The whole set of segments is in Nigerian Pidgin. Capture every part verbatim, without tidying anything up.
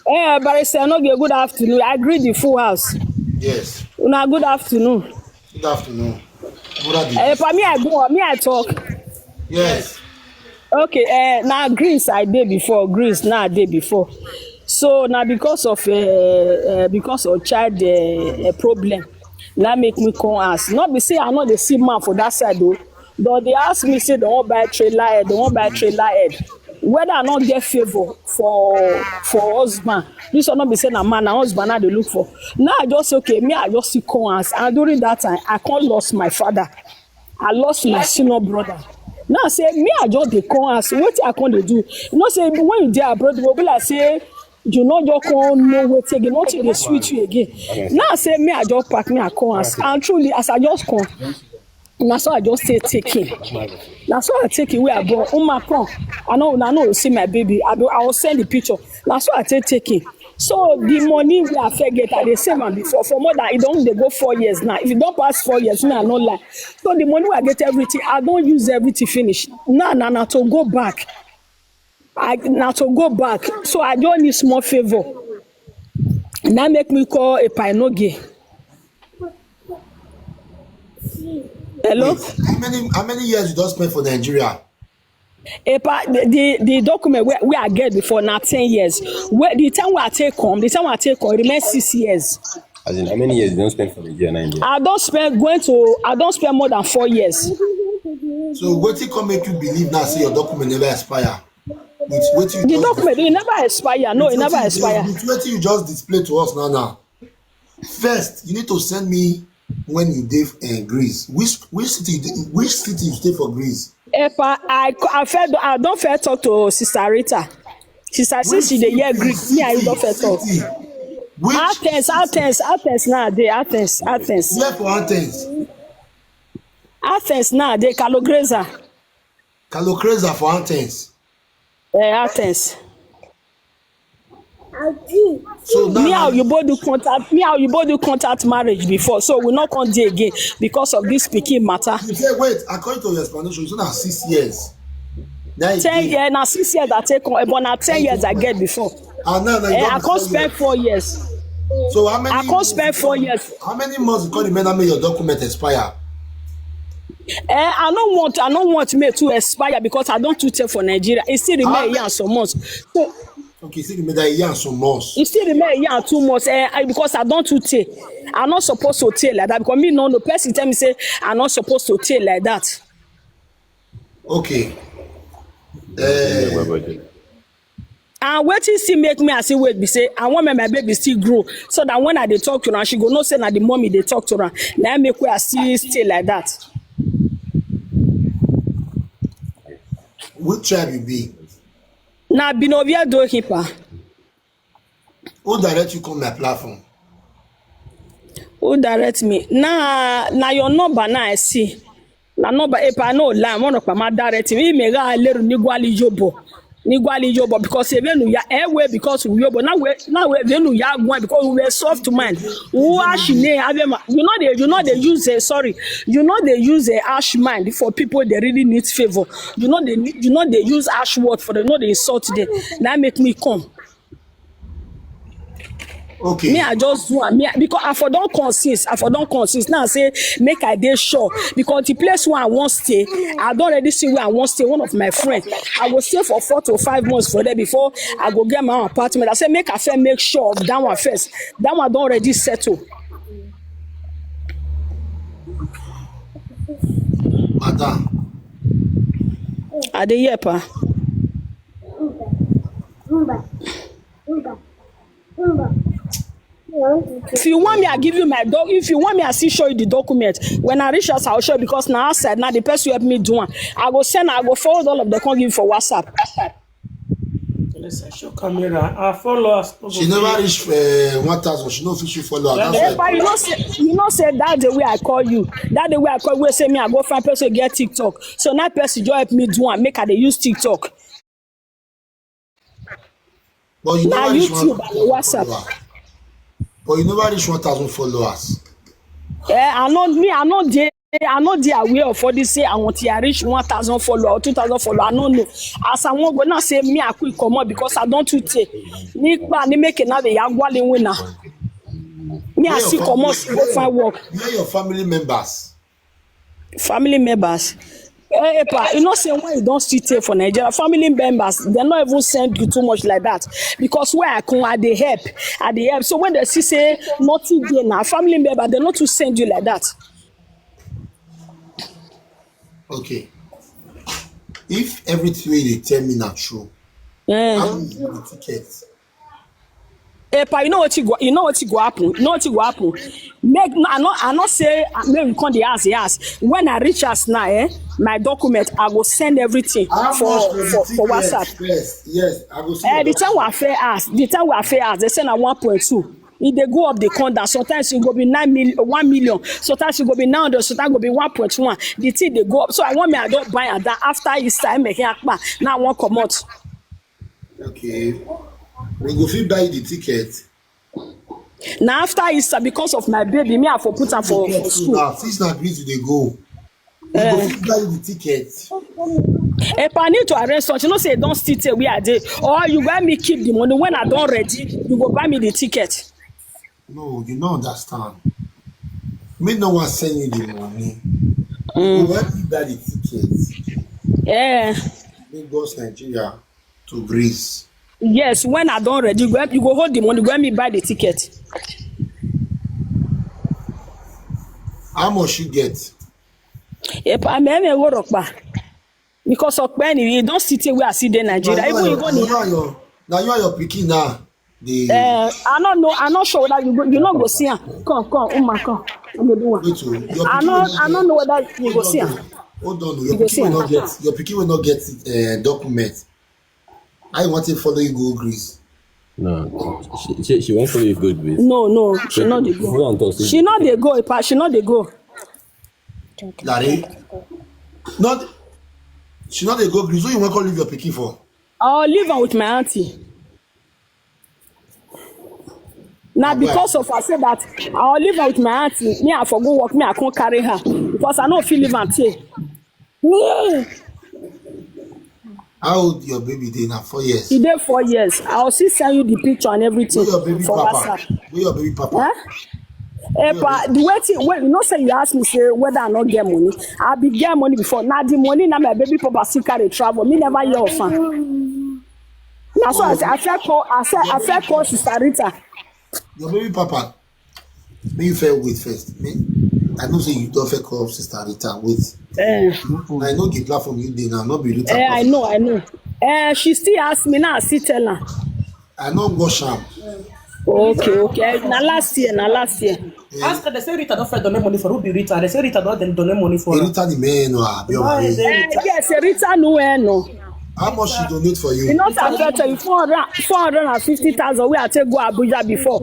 Eh, Barrister Enogie, good afternoon. I greet the full house. Yes. Una, good afternoon. Good afternoon. Brother. Eh, for me, I go, me, I talk. Yes. Okay, eh, now Greece I did before. Greece now I did before. So now because of uh, uh, because of child uh, uh, problem, now make me come ask. Not be say I know the see man for that side though. But they ask me say they won't buy trailer head, they won't buy trailer head. Whether I not get favor for for husband, this one not be say na man, na husband now they look for. Now I just say, okay, me I just see come ask, and during that time I can't lost my father. I lost my senior brother. Now I say me I just dey come ask, what I come dey do? You know say when you dey abroad, you go be like say you no just come know wetin again, nothing dey sweet you again. Now I say me I just pack, me I come ask, and truly as I just come, na so I just say take him. Na so I take him where I born. Uma come. I know, I know you see my baby. I do. I will send the picture. Na so I take take him. So the money we I fit get, I dey save am before for more than, e don dey go four years now. If you don pass four years, me I no lie. So the money we I get everything, I don use everything finish. Now na na to go back. I na to go back. So I just need small favor. Now make me call Epa Enogie. Hello? Wait, how many how many years you don spend for Nigeria? Epa, the, the, the document where, where I get before now ten years. Where the time where I take come, the time where I take come, it remains six years. As in, how many years you don spend for Nigeria now? India? I don't spend going to I don't spend more than four years. So wetin come make you believe now say your document never expire? With wetin you The just document it never expire. No, it never wetin you expire. With wetin you just display to us now now. First, you need to send me when you dey in Greece. Which which city you dey, which city you stay for Greece? Epa, I co- I felt I don't fair talk to Sister Rita. Sister since she dey hear Greek, me I don't fair talk. City? Which Athens, Athens, Athens now dey Athens, Athens. Where for Athens? Athens now dey Kalogreza. Kalokraza for Athens. Eh, Athens. So now Me and Oyibo do contact, me and Oyibo do contact marriage before, so we not come dey again because of this pikin matter. You say wait, according to your explanation, you say na six years. Now you Ten dey- years, na six years I take on, but na ten years I get before. And now, now you Eh, don I can't expire. Spend four years. So how many? I can't spend four years. How many months you call the man make your document expire? Eh, I don't want, I don't want me to expire because I don't too take for Nigeria. It still remain How a year and some months. So Okay, see the medal here and some months. it still remain a year and two months. Eh, I, because I don't too take. I'm not supposed to take like that because me no no person tell me say I'm not supposed to take like that. Okay. Uh, And wetin still make me I still wait be say I want make my baby still grow so that when I dey talk to her, she go know say na the mommy dey talk to her. Na im make we I still stay like that. Which tribe you be? Na Binovia do hipa. Who direct you come my platform? Who direct me? Na na your number na I see. Na number epa no lie, one of my direct me me ga leru ni gwali yobo. Ni gwali yobo because even ya ewe because we yobo na we na we venu ya gwan because we were soft mind. Who ash ne avema. You know they you know they use a sorry. You know they use a ash mind for people they really need favor. You know they you know they use ash word for them. No they insult them. That make me come. Okay. Me I just do am. Me I- because I for don consist. I for don consist. Now I say make I dey sure because the place where I wan stay, I don already see where I wan stay. One of my friend, I go stay for four to five months for there before I go get my own apartment. I say make I first make sure of that one first. That one don already settle. Madam, I dey hear pa. If you want me, I give you my doc. If you want me, I still show you the document. When I reach house, I'll show you because now outside now the person help me do one. I go send, I go forward all of them. Come give you for WhatsApp. Let's show camera. Our followers. She never reach uh, one thousand. She no fit follow. That's Eh, why. but you know say you know say that the way I call you, that the way I call you, say me I go find person get TikTok. So now person just help me do one. Make I dey use TikTok. But you Na never reach YouTube one and WhatsApp. Follower. But you never reach one thousand followers. Eh, I know me. I know dey. I no dey aware of all this say I want to reach one thousand follower or two thousand follower. I no know. As I wan go now say me I quick comot because I don too tey. Nípa ní make na dey yagwale win na. Me I still comot go find work. Where your family members? Family members. Eh, epa, you know say when you don still tey for Nigeria, family members dem no even send you too much like that because where I come I dey help, I dey help. So when dem see say nothing dey na family member dem no too send you like that. Okay. If everything wey you dey tell me na true, Eh. How much be the ticket? Epa, you know what you go, you know what you go happen. You know what you go happen. Make I no I no say uh, make we come the house, yes. When I reach house now, eh, my document I go send everything How for much be the for, for ticket WhatsApp. First? Yes, I go see. Eh, Your the time document. I fair ask, the time I fair ask, they say na one point two. If they go up, they come down. Sometimes it go be nine million, one million. Sometimes it go be nine hundred. Sometimes it go be one point one. The thing they go up. So I want me, I don't buy and that after Easter, I make it now one come out. Okay. We go fit buy the ticket. Now after Easter, because of my baby, me I for put am for, for Yes, so school. Now, since na Greece you dey go, we go fit buy the ticket. If I need to arrange something, you know say don't still take where I dey. Or you buy me keep the money. When I don't ready, you go buy me the ticket. No, you no understand. Me no wan send you the money. You go help me buy the ticket. Eh. Lagos, Nigeria to Greece. Yes, when I don't ready, you go, you go hold the money, go help me buy the ticket. How much you get? Epa, me me work pa. Because of penny, you don't sit where I see the Nigeria. Even you go Now you and your, now you and your pikin now. The Uh, I don't know. I'm not sure that you go, you not go see her. Come, come, Uma, come. Let me do one. Wait, oh, your I pikin know. will not I get- don't know whether you go Hold see on, her. oh. Hold on, oh. Your You go pikin see will am. Not get. Your pikin will not get uh, document. I want to follow you go Greece. No, she, she, she won't follow you go Greece. No, no, she not dey go. Hold on, talk, She not dey go. Epa, she not dey go. Larry, not. She not dey go Greece. So you want to leave your pikin for? I'll leave her with my auntie. Now because of I said that I'll leave her with my auntie. Me I for go work. Me I can't carry her because I know if you leave auntie. How old your baby dey now? Four years. He dey four years. I'll still send you the picture and everything Where your baby for papa? WhatsApp. Where your baby papa? Huh? Epa, the way thing, when you know say you ask me say whether I not get money, I be get money before. Now the money now my baby papa still carry travel. Me never hear of am. Now so I say I feel call I say I feel call Sister Rita. Your baby papa. May you fair wait first. Me, I know say you don't fair call Sister Rita. Wait. Eh, I know the platform you dey now. Not be Rita. eh, I know, I know. Eh, she still ask me now. I still tell her. I no wash am. Okay, okay. Now last year, now last year. Ask her, they say Rita don't fair donate money for who be Rita. They say Rita don't dem donate money for her. Rita the man no abi Why ọmọ is mi. it Eh, Rita? yes, Rita no eh, no. How much she donate for You you? know, I tell you, four hundred, four hundred and fifty thousand. We I take go Abuja before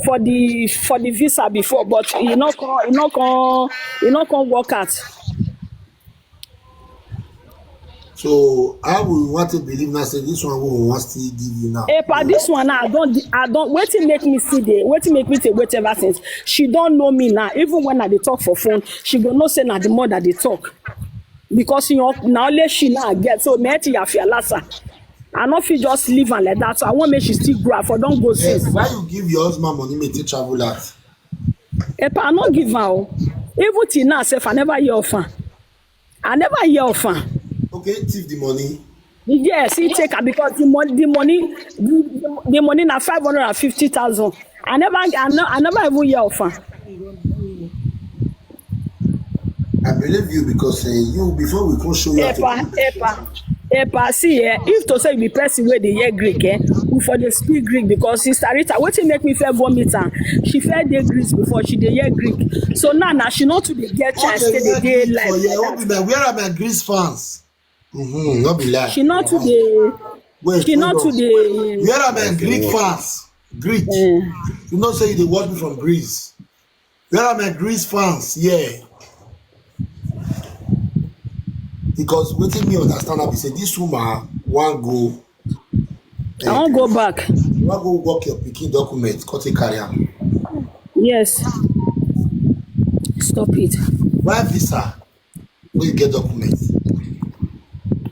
for the for the visa before, but you not come, you not come, you not come work out. So how we want to believe now? Say this one we want still give you now. Epa, this one now, I don't, I don't. Wait till make me see the, wait till make me say wait ever since. She don't know me now. Even when I dey talk for phone, she go know say na the mother dey talk. Because you know, now only she now get so me ti ya fia lasa. I no fit just leave her like that. So I want make she still grow. For don't go Yes, since. Why you give your husband money make he travel out? Epa, I no give her. Oh. Even till now, sef, I never hear of her. I never hear of her. Okay, thief the money. Yes, he take her because the money, the money, the, the money na five hundred and fifty thousand. I never, I, no, I never even hear of her. I believe you because uh, you before we come show you. how to Epa, do it. Epa, Epa, see, eh, if to say you be person where they hear Greek, eh, we for the speak Greek because Sister Rita, what make me fair vomit her? She fair dey Greece before she dey hear Greek. So now, now she not to dey get chance Okay, to the day for life. Your own be like, where are my Greece fans? Mm-hmm, not be lie. She not to dey. Wait, She hold not on. To dey. Where are my Greek fans? Greek. You know say you dey watch me from Greece. Where are my Greece fans? Yeah. Because wetin me understand am be say this woman wan go. I won't go back. Wan go work your pikin document, come take carry am. Yes. Stop it. Why visa? When you get documents.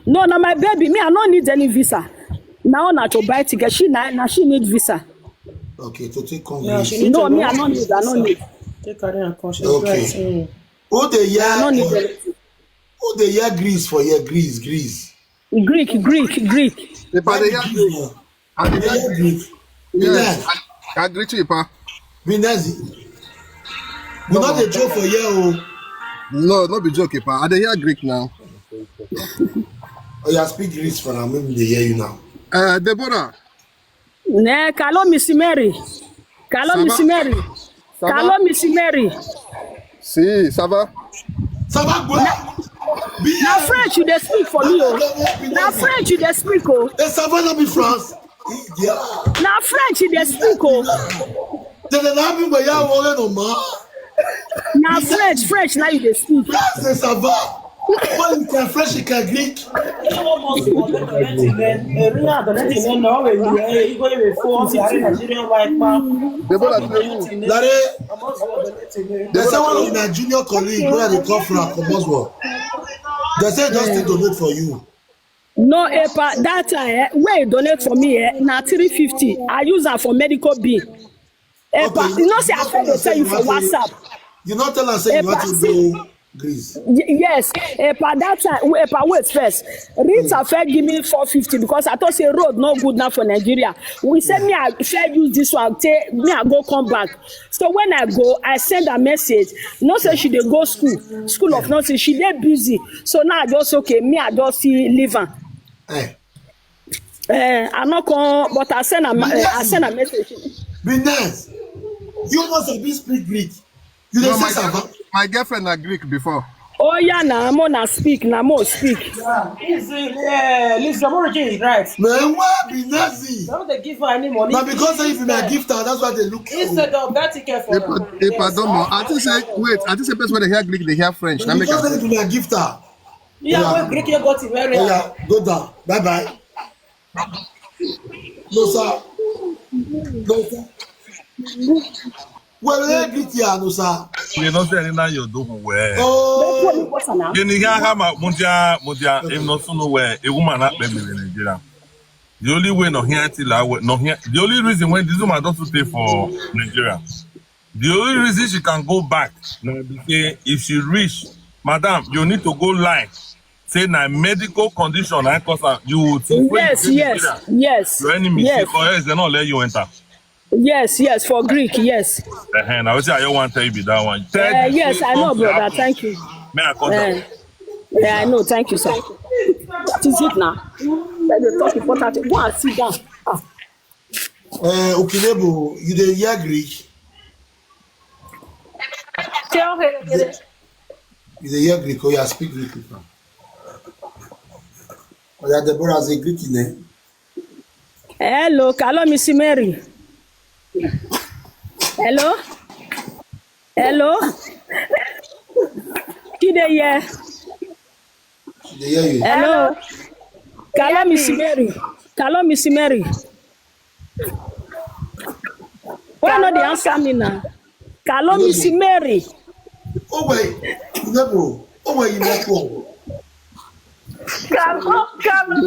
No, na my baby. Me, I no need any visa. Na una to buy ticket. She na, na she need visa. Okay, to take come Yeah, Greece. she need No, to me, go. I no need. I no need. Take her and come. She's Okay. Right. Mm. Who dey I no need hear? anything. Who dey hear Greece for here? Greece, Greece. Greek, Greek, Greek. If I dey hear Greek, I dey hear Greek. yes, Binez, I, I greet you, pa. Binez. We no dey joke for here o. No, no be joke, pa. I dey hear Greek now. Oya, speak Greece for now. Make we dey hear you now. Uh, Deborah, Ne, kalo Miss Mary. Kalo Ça va? Miss Mary. Ça va? Kalo Miss Mary. Si, ça va? Ça va quoi? Na French you dey speak for me o. Na French you dey speak o. Et ça va, no be France? Yeah. Na French you dey speak o. Tẹ̀lé náà bí gbẹ̀yà wọlé nù mọ́. Na French, French na you dey speak. France, ça va. Moi, il can French, il can Greek. Deborah, tell me. Larry, they say one of my junior colleagues, where they come from, Komozwo. They say just to donate for you. No, epa, that time eh, wey you donate for me eh, na three fifty. I use am for medical bill. Epa, Okay, you know say I fit dey tell you for WhatsApp. You not tell us say you want to Epa, do Greece. Y- yes, epa, that time, epa, wait first. Rita fit give me four fifty because I thought say road no good now for Nigeria. We say me I fit use this one, take me I go come back. So when I go, I send a message. No say she dey go school, school of nothing. She dey busy. So now I just okay, me I just see leave am. Eh, Eh, I no come, but I send a, eh, I send a message. Binez, you must have been speak Greek. You dey No, say my, ça va? My girlfriend na Greek before. Oh yeah, na mo na speak, na mo speak. Is uh, Lizzie Morigi is right. Man, why Binez? Don't they give her any money? Na because say if you na gift her, that's why they look you. Instead of that ticket for If I, if I don't know, I think say wait, I think say person wey dey hear Greek dey hear French. That make Because am. say if you na gift her. Yeah, Yeah. Well, Greek you got it very Oh well. yeah, go down. Bye bye. No sir. No sir. Well, we greet you, no sir. You know say na you do well. Oh, What's now? Gini ya ha ma mudia mudia im no sunu we a woman na pe mi Nigeria. The only way no here till I no here. The only reason when this woman doesn't stay for Nigeria, the only reason she can go back na be say if she reach, madam, you need to go lie. Say na medical condition I cause am. You will think when you Yes, dey yes, Nigeria, yes, your enemy yes, say, or else they not let you enter. Yes, yes, for Greek, yes. Uh-huh. Now, wetin I just want tell you be that one. Tell Uh, the yes, truth, I know, nothing brother. happen. Thank you. May I come down? Uh, yeah, I know. Thank you, sir. What is it now? Let me talk important. Go and sit down. Ah, uh, Ukinebo, you dey hear Greek? Tell her again. You dey hear Greek? Oh yeah, speak Greek with am. Oh yeah, Deborah is a Greek name. Hello, kalo Miss Mary. Hello? Hello? She dey here. They hear you. Hello? Kalo Miss Mary. Kalo Miss Mary. Why not dey answer me now? Kalo Miss Mary. Oh wait, Ukinebo. Oh wait, you not wrong. Kalo, kalo,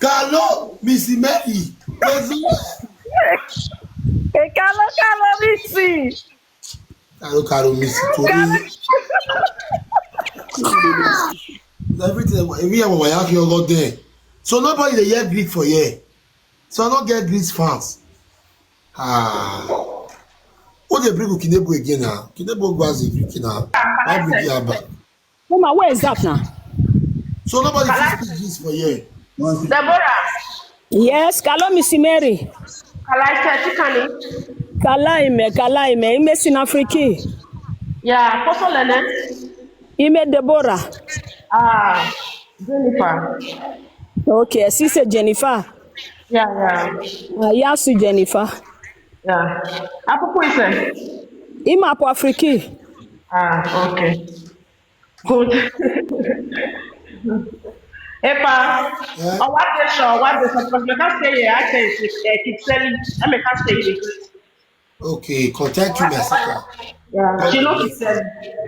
Kalo, Miss Mary. eh, kalo, kalo, Missy. Kalo, Kalo, Miss Tori. Everything, every year we have your God there. So nobody dey hear Greek for here. So I don't get Greek fans. Ah. Who dey bring Ukinebo again now? Ukinebo was a Greek now. Why bring you back? Mama, where is that now? So nobody fit speak Greek for here. Deborah, Yes, kalo Miss Mary. Kalaisa Chikani. Kala ime, kala ime, ime sin Afriki. Yeah, Koso Lene. Ime Deborah. Ah, Jennifer. Okay, she say Jennifer. Yeah, yeah, Uh, Yasu Jennifer. Yeah. Apuku Ise. Ima po Afriki. Ah, okay. Good. Epa, Eh? oh, what the show? What the show? Because I can't say it. I can't say it. I can't say it. Okay, contact you, my sister. Yeah, she no fit sell.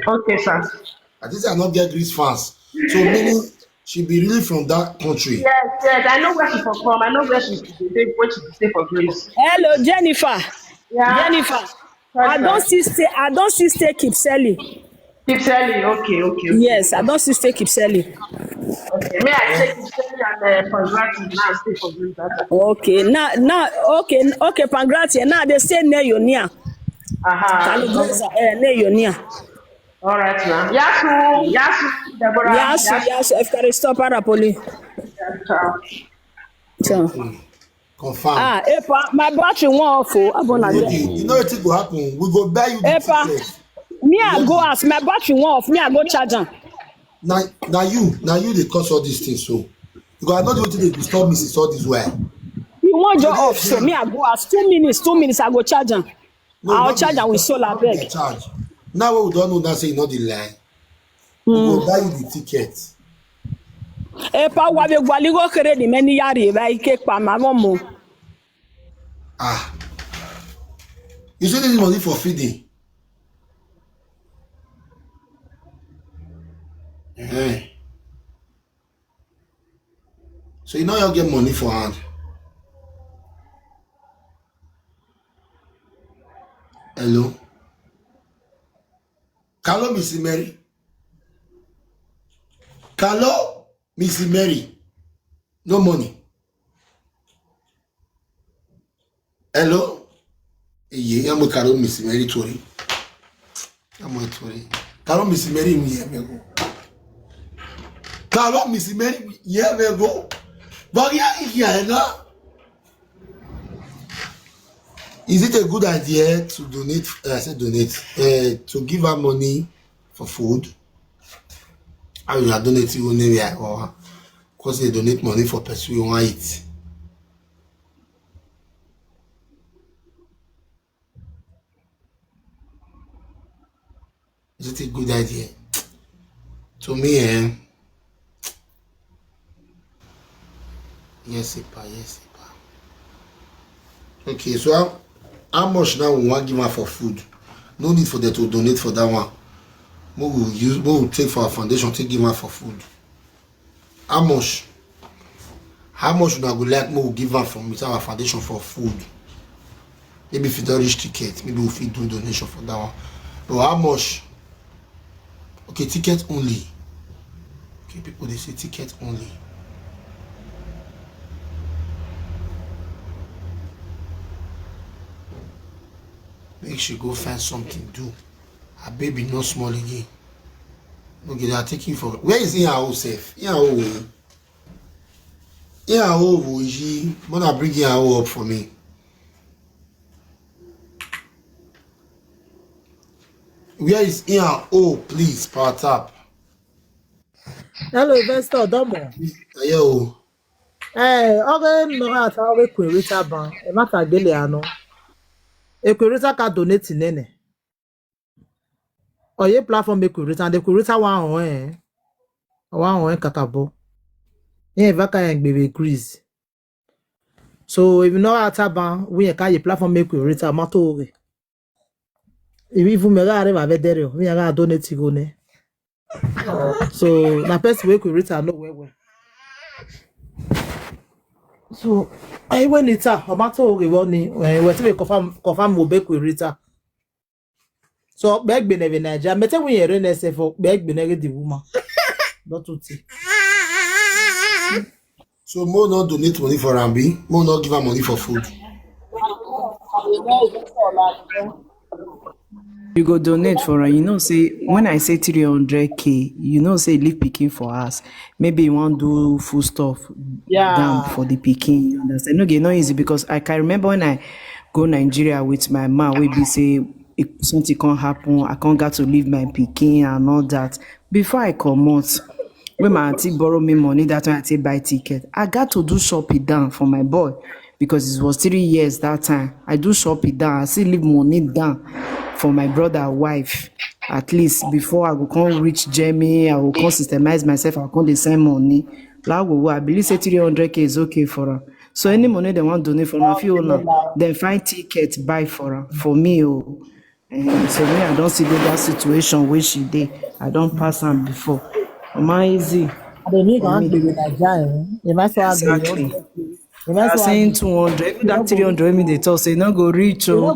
Okay, sir. I think I not get Greece fans. So meaning she be really from that country. Yes, yes, I know where she from come. I know where she dey, where she stay for Greece. Hello, Jennifer. Yeah. Jennifer, I don't see stay. I don't see stay keep selling. Keep selling. Okay, okay, okay. Yes, I don't see stay keep selling. Okay. Me, I take keep selling and uh, Pangrati now stay for Greece. That time. Okay, now, now, okay, okay, Pangrati. Now they say near your near. Aha. Kalubeza, eh, near your near. All right now. Yasu, Yasu, Deborah. Yasu, Yasu, Efkaristo Parapoli. Ciao. So, Confirm. Ah, Epa, my battery won't off. Oh, Abona. Okay, you know what go happen? We go buy you the Epa. ticket. Me, I go ask. My battery won't off. Me, I go charge am. Now, now you, now you they cause all these things. So, because I know the way they disturb me since all this while. You want your off, so me, I go ask. Two minutes, two minutes, I go charge am. I'll charge am with solar, beg. Charge. Now what we don't know now say you know the lie. We go buy you the ticket. Epa, wa be gwali go kere di many yari ba ike pa ma mo mo. Ah. You see this money for feeding. Eh. So you know you get money for hand. Hello. Hello, Miss Mary. Hello, Miss Mary. No money. Hello. Iye, I'm a Carol Miss Mary Tori. I'm a Tori. Carol Miss Mary, mi yẹ mi go. Carol Miss Mary, yẹ mi go. But yeah, yeah, no. Is it a good idea to donate? Uh, I said donate. Uh, to give her money for food. I will donate to you anywhere or cause they donate money for person you want eat. Is it a good idea? To me, eh? Yes, Epa, yes, Epa. Okay, so how, how much now we want give her for food? No need for them to donate for that one. We will use, we will take for our foundation to give her for food. How much? How much una go like make we give am from with our foundation for food? Maybe if you don't reach ticket, maybe we fit do donation for that one. But how much? Okay, ticket only. Okay, people they say ticket only. Make she go find something do. Her baby no small again. Okay, they are taking for where is Iyawo safe? Iyawo. Iyawo Woji. Mona bring Iyawo up for me. Where is Iyawo, please? Power tap. Hello, investor, Domo. Ayo. Eh, oge nọrọ ata oge kwerita ban. E mata gele ano. E kwerita ka donate nene. Oye platform e kwerita, and e kwerita wa on eh. Wa on eh kakabo. Ye vaka en gbebe grease. So if you know ata ban, we ka ye platform e kwerita mato oge. If even me ga re va vedere, we ga donate go ne. So na person wey kwerita no well well. So I when it are, o matter oge won ni, eh, we say confirm, confirm we be kwerita. So beg be never Nigeria. Me tell we here na say for beg be never the woman. Not to tea. So mo no donate money for Rambi. Mo no give her money for food. You go donate for her. You know, say when I say three hundred K, you know, say leave picking for us. Maybe you want do food stuff Yeah. Down for the picking. You understand? No, no easy because I can remember when I go Nigeria with my man, we be say if something can happen, I can't got to leave my picking and all that. Before I come out, when my auntie borrow me money, that when I take buy ticket, I got to do shopping down for my boy because it was three years that time. I do shopping down. I still leave money down for my brother wife. At least before I go come reach Jamie, I go come systemize myself. I go come dey send money. Like, I believe say three hundred K is okay for her. So any money they want donate for her, if you own her, then find ticket buy for her. For me, oh, Eh, so me, I don see that situation wey she dey. I don pass am before. Mama Easy. Ademi kan gbèrè Naija ẹ̀. Ìmọ̀ sọ àgbèrè. Exactly. They are saying two hundred, even that three hundred, me they talk say e no go reach. Oh,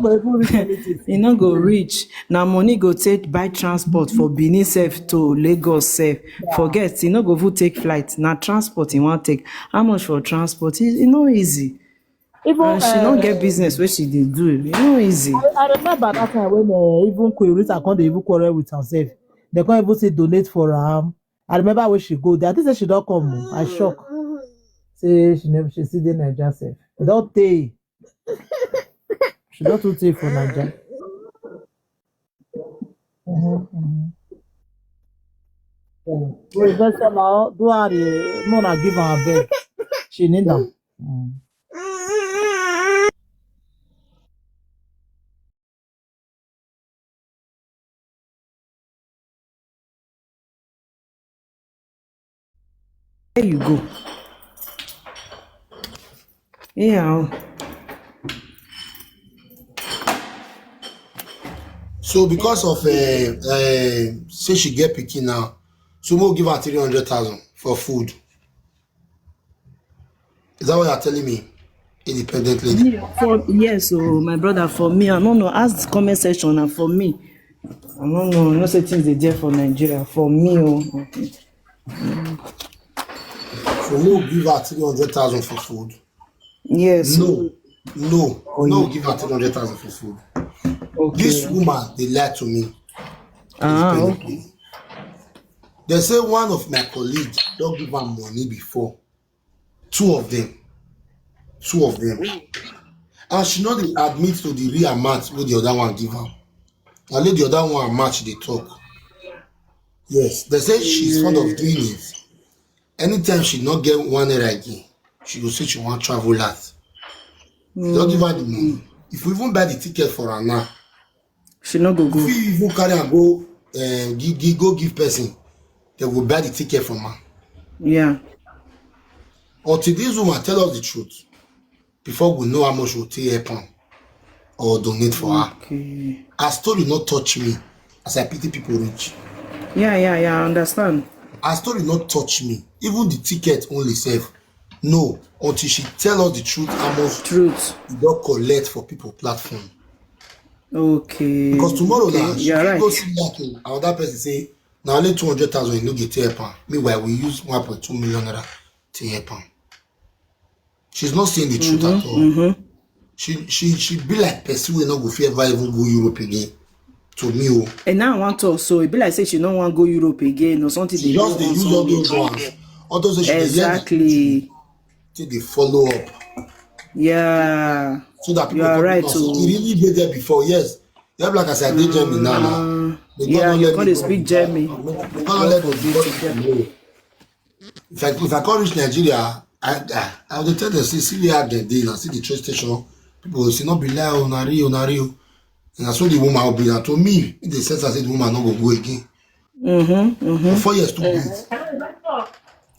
e no go reach. Na money go take buy transport for Benin sef to Lagos sef. Forget, e no go even take flight. Na transport e wan take. How much for transport? E, e no easy. Even and she uh, no get business wey she dey do. E no easy. I, I remember that time when uh, even Queen Rita come dey even quarrel with herself. They come even say donate for am. I remember when she go there. I think say she don come. Oh. I shock. Say she never she see the Naija sef. Don't take. She don too take for Naija. Mm-hmm, mm-hmm. Professor Mao, do her the more I give her a bed. She need them. Mm. There you go. Yeah. So because of uh, uh, say she get pikin now, so we'll give her three hundred thousand for food. Is that what you're telling me? Independent lady. For, yes, so my brother, for me, I don't know. Ask the comment section and for me, I don't know. No say things they there for Nigeria. For me, oh. So we'll give her three hundred thousand for food. Yes. No, no, oh, no, give her three hundred thousand for food. Okay. This woman, they lied to me. Ah, okay. They say one of my colleagues don't give her money before. Two of them. Two of them. And she not admit to the real amount with the other one give her. I let the other one match the talk. Yes, they say she's fond of doing it. Anytime she not get one naira again, she go say she want travel last. Mm. Don't give her the money. If we even buy the ticket for her now, she not go go. If we even carry and go, uh, give, give, go give person, they will buy the ticket from her. Yeah. Until this woman tell us the truth, before we know how much we take help am or donate for her. Okay. Her story not touch me as I pity people reach. Yeah, yeah, yeah, I understand. Her story not touch me. Even the ticket only sef. No, until she tell us the truth, how much truth we don collect for people platform. Okay. Because tomorrow okay. Now, she yeah, right. Go see like another person say, now only two hundred thousand you no get help am. Meanwhile, we use one point two million naira to help am. She's not saying the truth mm-hmm, at all. Mm-hmm. She she she be like person wey no go fit ever even go Europe again. To me, oh. And now I want to so it be like say she no want go Europe again or something. She just dey use all those ones. All those exactly. Till they follow up. Yeah. So that people you are right. So he really did there before, yes. Yeah, like I said, they Germany now. Now. Yeah, you're gonna speak Germany. They gonna let them. If I if I come reach Nigeria, I I, I will tell them say see where dem dey now, see the train station. People will say no be lie, oh, na real, na real. And I saw the woman will be now. To me, if they sense I say the woman no go go again. Mm-hmm, mm-hmm. Four years too big.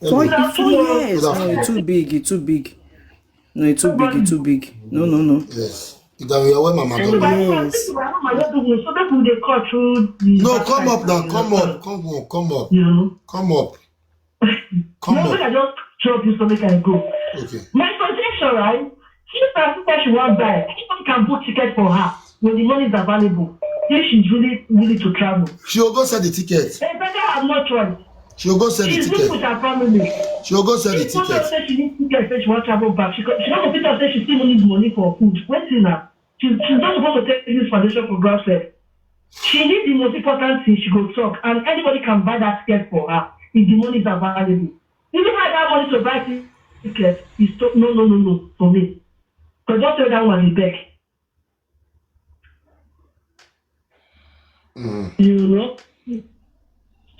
Four, four years. No, it's too big. It's too big. No, it's too big. It's too big. No, no, no. Yes. If that were where mama don. Yes. No, come up now. Come up. Come up. Come up. Come up. Come on. No, I just drop you so make I go. Okay. My suggestion, right? If her sister she wan buy, anybody can book ticket for her when the money is available. If she's really willing to travel. She will go sell the ticket. They better have no choice. She will go sell the ticket. She's with her family. She will go sell the ticket. If she needs ticket, say she wan travel back. She, she no go fit talk say she still need money for food. Wetin na? She, she's not supposed to take this foundation for granted. She need the most important thing she go talk, and anybody can buy that ticket for her if the money is available. If you have that money to buy ticket, it's to, no, no, no, no, for me. Because just tell that one, beg. Mm. You know?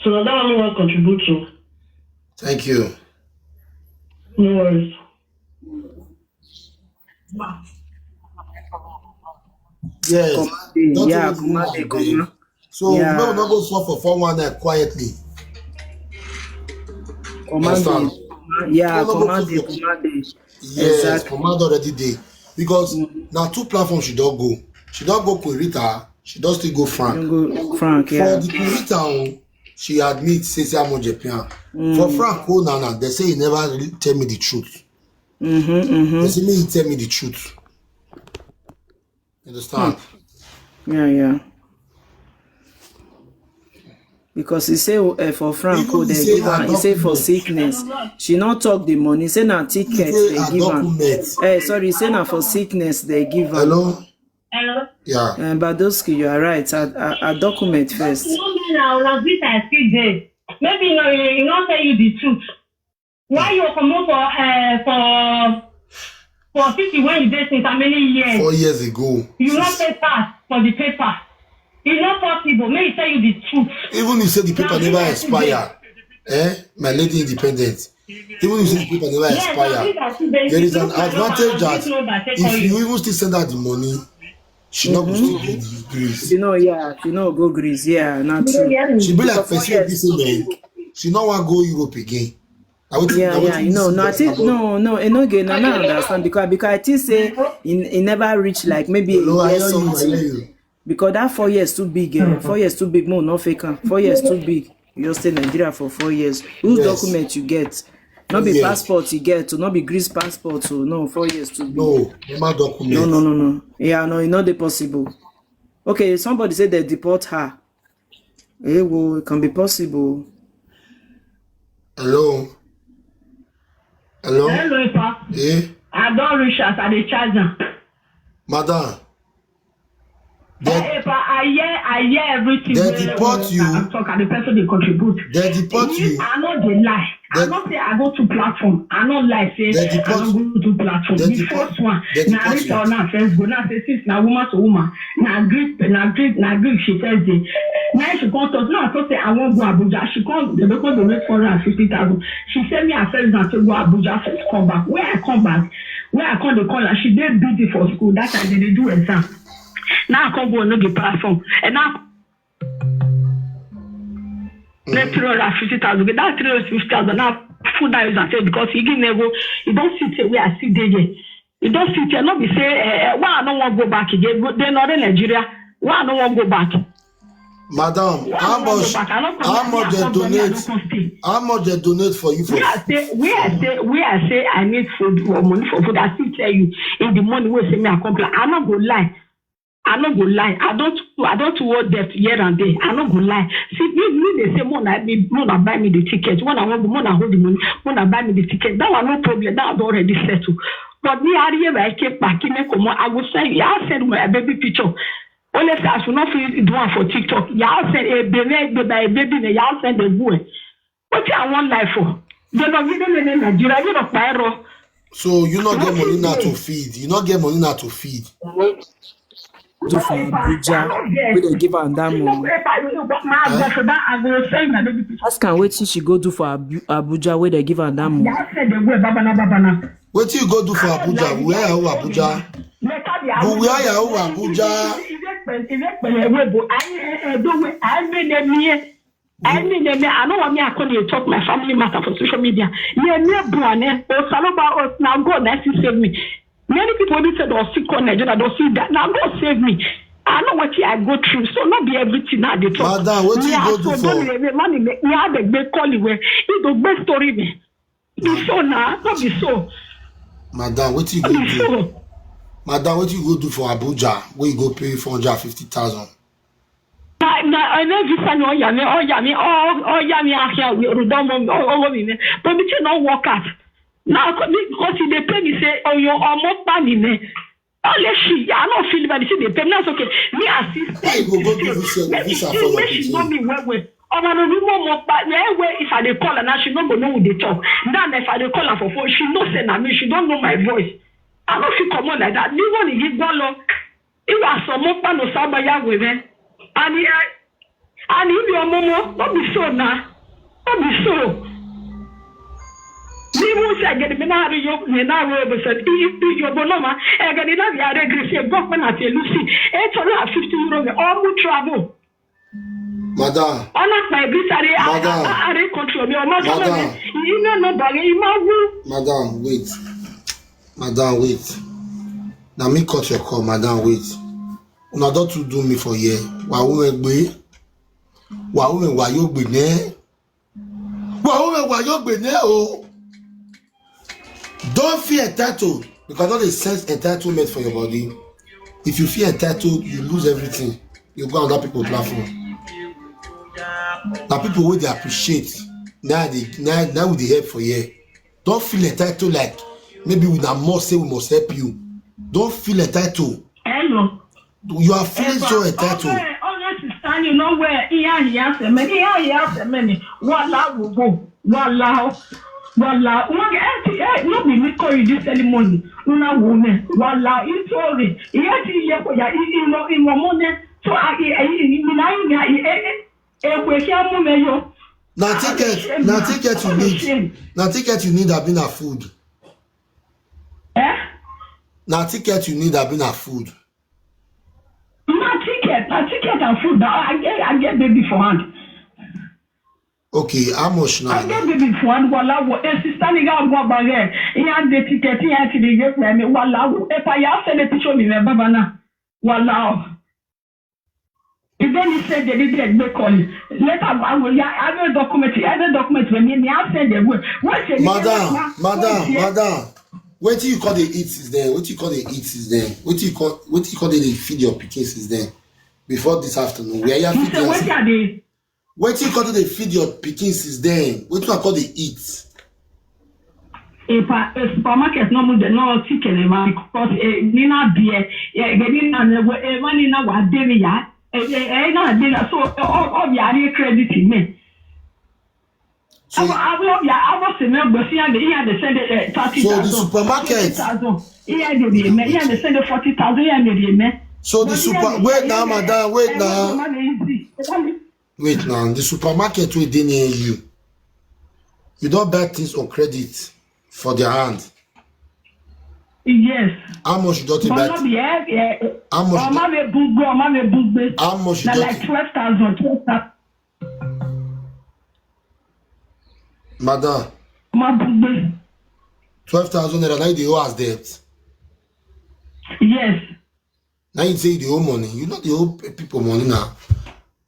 So that one I want contribute to. Thank you. No worries. Yes. Command yeah, command. So yeah. No, no go suffer for four one nine quietly. Command. Yeah, command. Yes, exactly. Command already dey because mm. Now two platforms she don't go. She don't go Querita. She don still go frank. Dem go frank, For yeah. the Quinita own, she admit say say how much dey pay am. For Frank own na na, they say he never really tell me the truth. Mm-hmm, mm-hmm. They say make he tell me the truth. You understand? Yeah, yeah. Because he say uh, for Frank, Even they he say give her. He say for document. Sickness. She not talk the money. Say na ticket Say they her give her. Document. Eh, sorry, say na for sickness they give her. Hello? Hello? Yeah. Uh, Badoski, you are right. I, I, I document first. No, no, no, na visa I still dey. Maybe no, you, you not tell you the truth. Why you come up for uh, for for city when you dey since how many years? Four years ago. You not pay tax for the paper. It's not possible. May I tell you the truth. Even you say the paper Now, never this is expire. Eh? My lady independent. Even you say the paper never Yes, expire. I think I should be- There is an look my number, advantage and that this number, take if call you you. Even still send out the money, she not go still get the grace. You know, yeah, you know, go Greece. Yeah, not true. She be like Because person yes. This woman. She not want go Europe again. I would Yeah, yeah, you know, no, I think no, no, Enoge, no, no, understand because because I think say in it never reach like maybe a Hello, I year hear you, I something. hear you. Because that four years too big, eh? Four years too big, more no fake am. Four years too big. You just stay Nigeria for four years. Whose Yes. Document you get? Not be Yes. Passport you get, to not be Greece passport, so no, four years too big. No, normal document. No, no, no, no. Yeah, no, it's not the possible. Okay, somebody said they deport her. Eh, well, it can be possible. Hello. Hello. Hello, Pa. Eh? I don't reach as I dey charge am. Madam. They, Hey, Pa, I hear, I hear everything. They wey- deport wey you. I talk, and the person they contribute. They deport If you. I no dey lie. I They- no say I go to platform. I no lie say They I deport- no go to platform. they The deport- first one, they na deport Rita you. Ona first go. Now say since na woman to woman, na Greek, na Greek, na Greek she first dey. Now she come talk. Now I talk say I wan go Abuja. She come, they come donate four hundred and fifty thousand. She send me her first na to go Abuja first come back. Where I come back, where I come dey call her, she dey busy for school. That time they dey do exam. Now I come go on the platform, and now na three hundred and fifty thousand. That three hundred and fifty thousand now full that user say because he give me go. You don't sit here where I sit there here. You don't sit here. Not be say eh, eh, why I don't want go back again. Go- They not in Nigeria. Why I don't want go back? Madam, Why how I don't want much go back? I don't come how here. much I they come here. I Donate? Don't come stay. How much they donate for you for? Where I say, where I say, where I say I need food or money for food, I still tell you in the money wey say me I come plan. I no go lie. I no go lie. I don't, I don't want debt here and there. I no go lie. See, me, me they say more na me, more na buy me the ticket. When I want, more na hold the money. More na buy me the ticket. That one no problem. That one don already settle. But me, I hear I came back. Me come on. I go send. I send my baby picture. Only say I should not feel do one for TikTok. Y'all send a baby, a baby, a baby. Y'all send the boy. What I want life for? They don't give them in Nigeria. You don't buy raw. So you not get money now to feed. You not get money now to feed. Do for Abuja, we dey give her that money. I go send my baby picture. Ask her wetin she go do for Abu- Abuja, where they give her that money. Y'all send the boy babana babana. What you go do for Abuja? Where are you Abuja? But where are you Abuja? I mean, I mean, I know what me I come here talk my family matter for social media. Yeah, me born eh. Oh, Saloba, oh, now God, that is save me. Many people will say don't see call Nigeria, don't see that. Now God save me. I know what I go through, so not be everything now they talk. Madam, wetin you go do for? Money, me, me, me, I beg, they call you where. It don't best story me. Be so now, not be so. Madam, what you Not go be do? so. Madam, what you go do for Abuja? Where you go pay four hundred fifty thousand? Na na ene visa ni oya mi oya mi o- oya mi ahia wi orudo mo o- owo mi ne. But me no work out. Now because e dey pay me say oh your omo pa ni ne. Only she, I no feel bad. She dey pay me. That's okay. Me assist. Why you go go do visa- visa for your She know pikin? Me well well. Omo no be mo mo pa. Me well if I dey call her now, she no go know who dey talk. Now if I dey call her for phone, she know say na me. She don't know my voice. I no fit comot like that. This one is go long. Iwa somo pa no saba ya were. Ani ani ibi omomo no be so na. No be so. Ni mo se gede me na ri yo me na ro be se i i yo bo no ma e gede na ya re gre se go pe na te lucy e to na fifty euro me all mo travel. Madam, Ona pa bi sare Madam. Are control me o ma so Madam. me i na no ba i ma wu. Madam, wait. Madam, wait. Now me cut your call, Madam, wait. Una don too do me for here. Wa wo me gbe. Wa wo me wa yo gbe ne. Wa wo me wa yo gbe ne o. Don't feel entitled, because no dey sense entitlement for your body. If you feel entitled, you lose everything. You go on that people platform. Na people wey dey appreciate, na dey, na, na we dey help for here. Don't feel entitled like maybe we na must say we must help you. Don't feel entitled. Hello. You are feeling so entitled. Honest is standing nowhere. Iya iya semeni, iya iya semeni. Wala wogo, wala, wala. Wage eti eh no be me call you this early morning. Una wo me. Wala itori. Iya ti ye ko ya i i no i mo mo ne. So I I I I na I I I I we ki amu me yo. Na ticket, na ticket you need. Na ticket you need abi na food. Eh? Na ticket you need abi na food. Na ticket, na ticket and food. But I get I get baby for hand. Okay, how much now? I get baby for hand. Wala wo. Eh, sister ni ga gwa ba here. He had the ticket. He had to the get me. Wala wo. If I have send a picture me me baba na. Wala. If they say they did get the call. Later I will yeah, I will document it. I will document when me me I send the way. What say Madam, madam, madam. Wetin you call the eat since then? Wetin you call the eat since then? Wetin you call wetin you call the feed your pikin since then? Before this afternoon, we are here You feed say your what are they? Wetin you call the feed your pikin since then? Wetin I call the eat? Epa eh, supermarket no mu de no chicken ma because eh, ni na beer eh, eh, ni na eh, eh, ma ni na wa de mi ya. Eh, eh, eh, na de na so eh, oh, oh, ya ni credit me. So, Abo abo ya abo se me gbo si ya de ya de send eh, thirty thousand. So the supermarket. Thirty thousand. Iya de de me, iya de send forty thousand, iya de de me. So the super wait now, madam, wait now. Mama easy. Wait now, the supermarket wey dey near you, you don buy things on credit for their hand. Yes. How much you don take buy? But no be eh, eh, How much? Ọmọ mi bugbe, ọmọ mi bugbe. How much you Na don like take? Twelve thousand, twelve thousand. Madam, Ọmọ bugbe. Twelve thousand naira na you dey owe as debt. Yes. Na you say you dey owe money. You no dey owe people money now.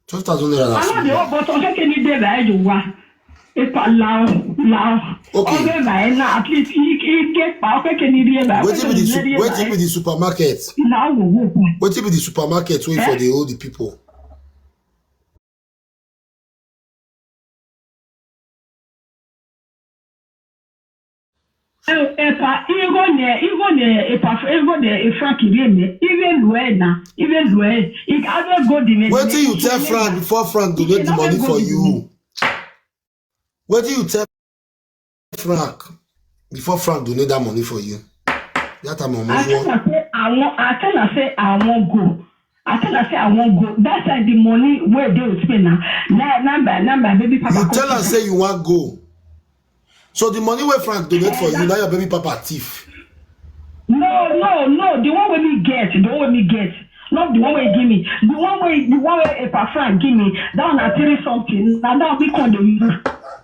Twelve thousand naira na I know small. the whole but okay, can you dey by you wa? Epa lao lao. Okay. Okay, by now at least he he get pa okay, can you dey by? Wetin be the su- wetin be the supermarket? Now we go. Wetin be the supermarket wey for dey owe the people? Epa igo ne igo ne epa igo ne efrank ire ne ive lue na ive lue ik ave go di ne. Wetin you tell Frank before Frank donate the money for you? Wetin you tell Frank before Frank donate that money for you? That time I almost tell one. Her say I wan I tell her say I wan go. I tell her say I wan go. That time the money wey dey with me na na na my na my baby papa. You tell am say you wan go. So the money wey Frank donate for you, na your baby papa thief. No, no, no. The one wey me get, the one wey me get, not the one wey give me. The one wey the one wey Epa Frank give me, that one na three something. Na that we come dey use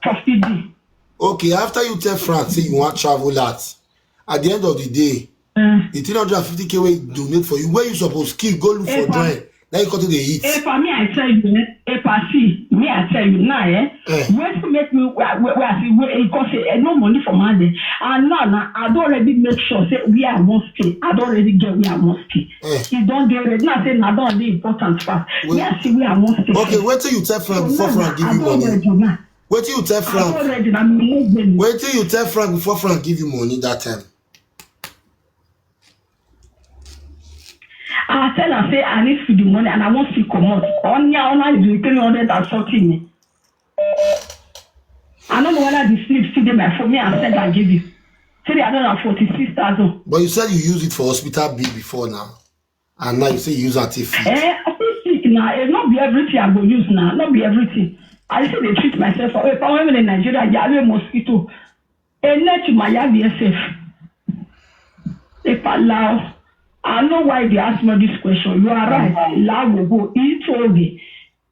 for feeding. Okay, after you tell Frank say you wan travel out, at the end of the day, Mm. the three hundred and fifty K wey he donate for you, where you suppose keep, go look for Epa. Joy. Now you come to the eat. Epa, me I tell you, eh? Epa, see, me I tell you now, eh? Eh. Wetin make me where where where I say where e come say eh, no money for my hand, eh? And now na I don already make sure say where I wan stay. I don already get where I wan stay. Eh. E don dey ready. Now say na don dey important pass. Wait. Me I see where I wan stay. Okay, wetin you tell Frank before So Frank give now, you I don money? ready now. Wetin you tell I don Frank? ready na me move them. Wetin you tell Frank before Frank give you money that time? I tell her say I need to the money and I want to comot. Onya ona is three hundred and something. I don't know whether the slip still dey my phone. Me I send and give you three hundred and forty-six thousand. But you said you use it for hospital bill before now, and now you say you use am take feed. Eh, I feel sick now. Eh, not be everything I go use now. Not be everything. I say they treat myself. If I went in Nigeria, I have a mosquito. A net to my yard yourself. If I allow, I know why they ask me this question. You are right. Lago go eat all the.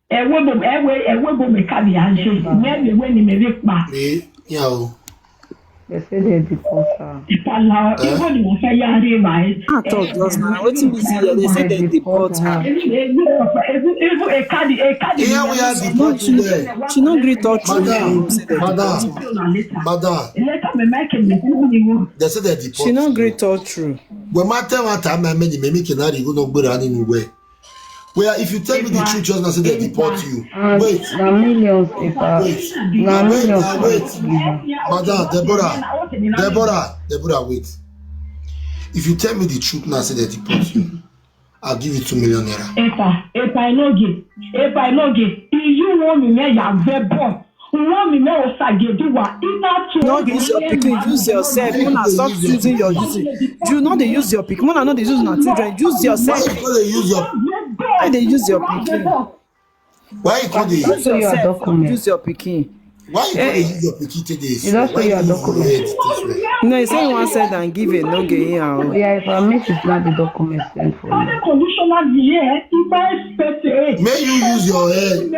Ewe bo ewe ewe bo me kabi anje. Me me we ni me we pa. Pé yà o. They say they deport her. Ìpàlà ibo ni mo fẹ́ yá rí màá. I talk just now. Wetin be say they say they deport her. Even even even a card a card. Here we are deport you there. She no gree talk true. Madam, Say they madam, deport her. Madam, Later me make me who ni wo. They say they deport She no you. Gree talk true. When my tell one time, I made me make an go no better anywhere. Well, if you tell me the truth, just now say they deport you. And Wait, na millions, Epa. Wait, Na wait, millions. now wait. Madam, Deborah, Deborah, Deborah, wait. If you tell me the truth now, say they deport you. I'll give you two million naira. Epa, Epa Inoge, Epa Inoge, you want me me ya vebo. You want me me osageduwa. Ina to No use your pikin, use yourself. Una stop using your using. You no dey use your pikin. Una no dey use una children. Use Why yourself. you call they use your? Why dey use your pikin? Why you call they? Don't show your document. Use your pikin. Why you call they use your pikin today? You don't show Why your you use your document. Head this way? No, he say he wan send and give a no gay anyhow. Yeah, if I miss it, now the document sent for you. Conditional here, if I expect it. May you use your head.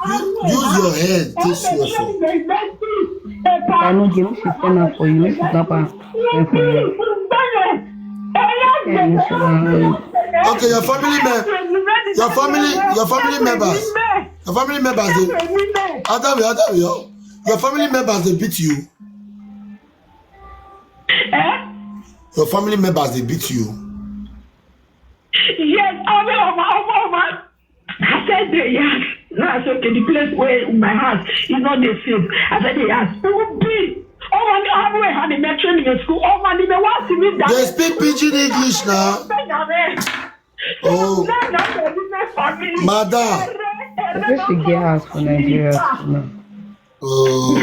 Use your head. This way for. I know, Jim, she send am for you. Make she snap am. Send for you. Yeah, you should, um, Okay, your family mem, your family, your family members, your family members. They, other way, other way. Oh. Your family members they beat you. Eh? Your family members they beat you. Yes, ọmọ ọmọ ọmọ ọmọ. I said the yes. No, I said okay, the place where my house is not the safe. I said the yes. Who be? Oh, when how do I have the metro in the school? Oh, man, the one to me that. They speak pidgin English now. Oh, madam. I think she get house for Nigeria too now. Oh.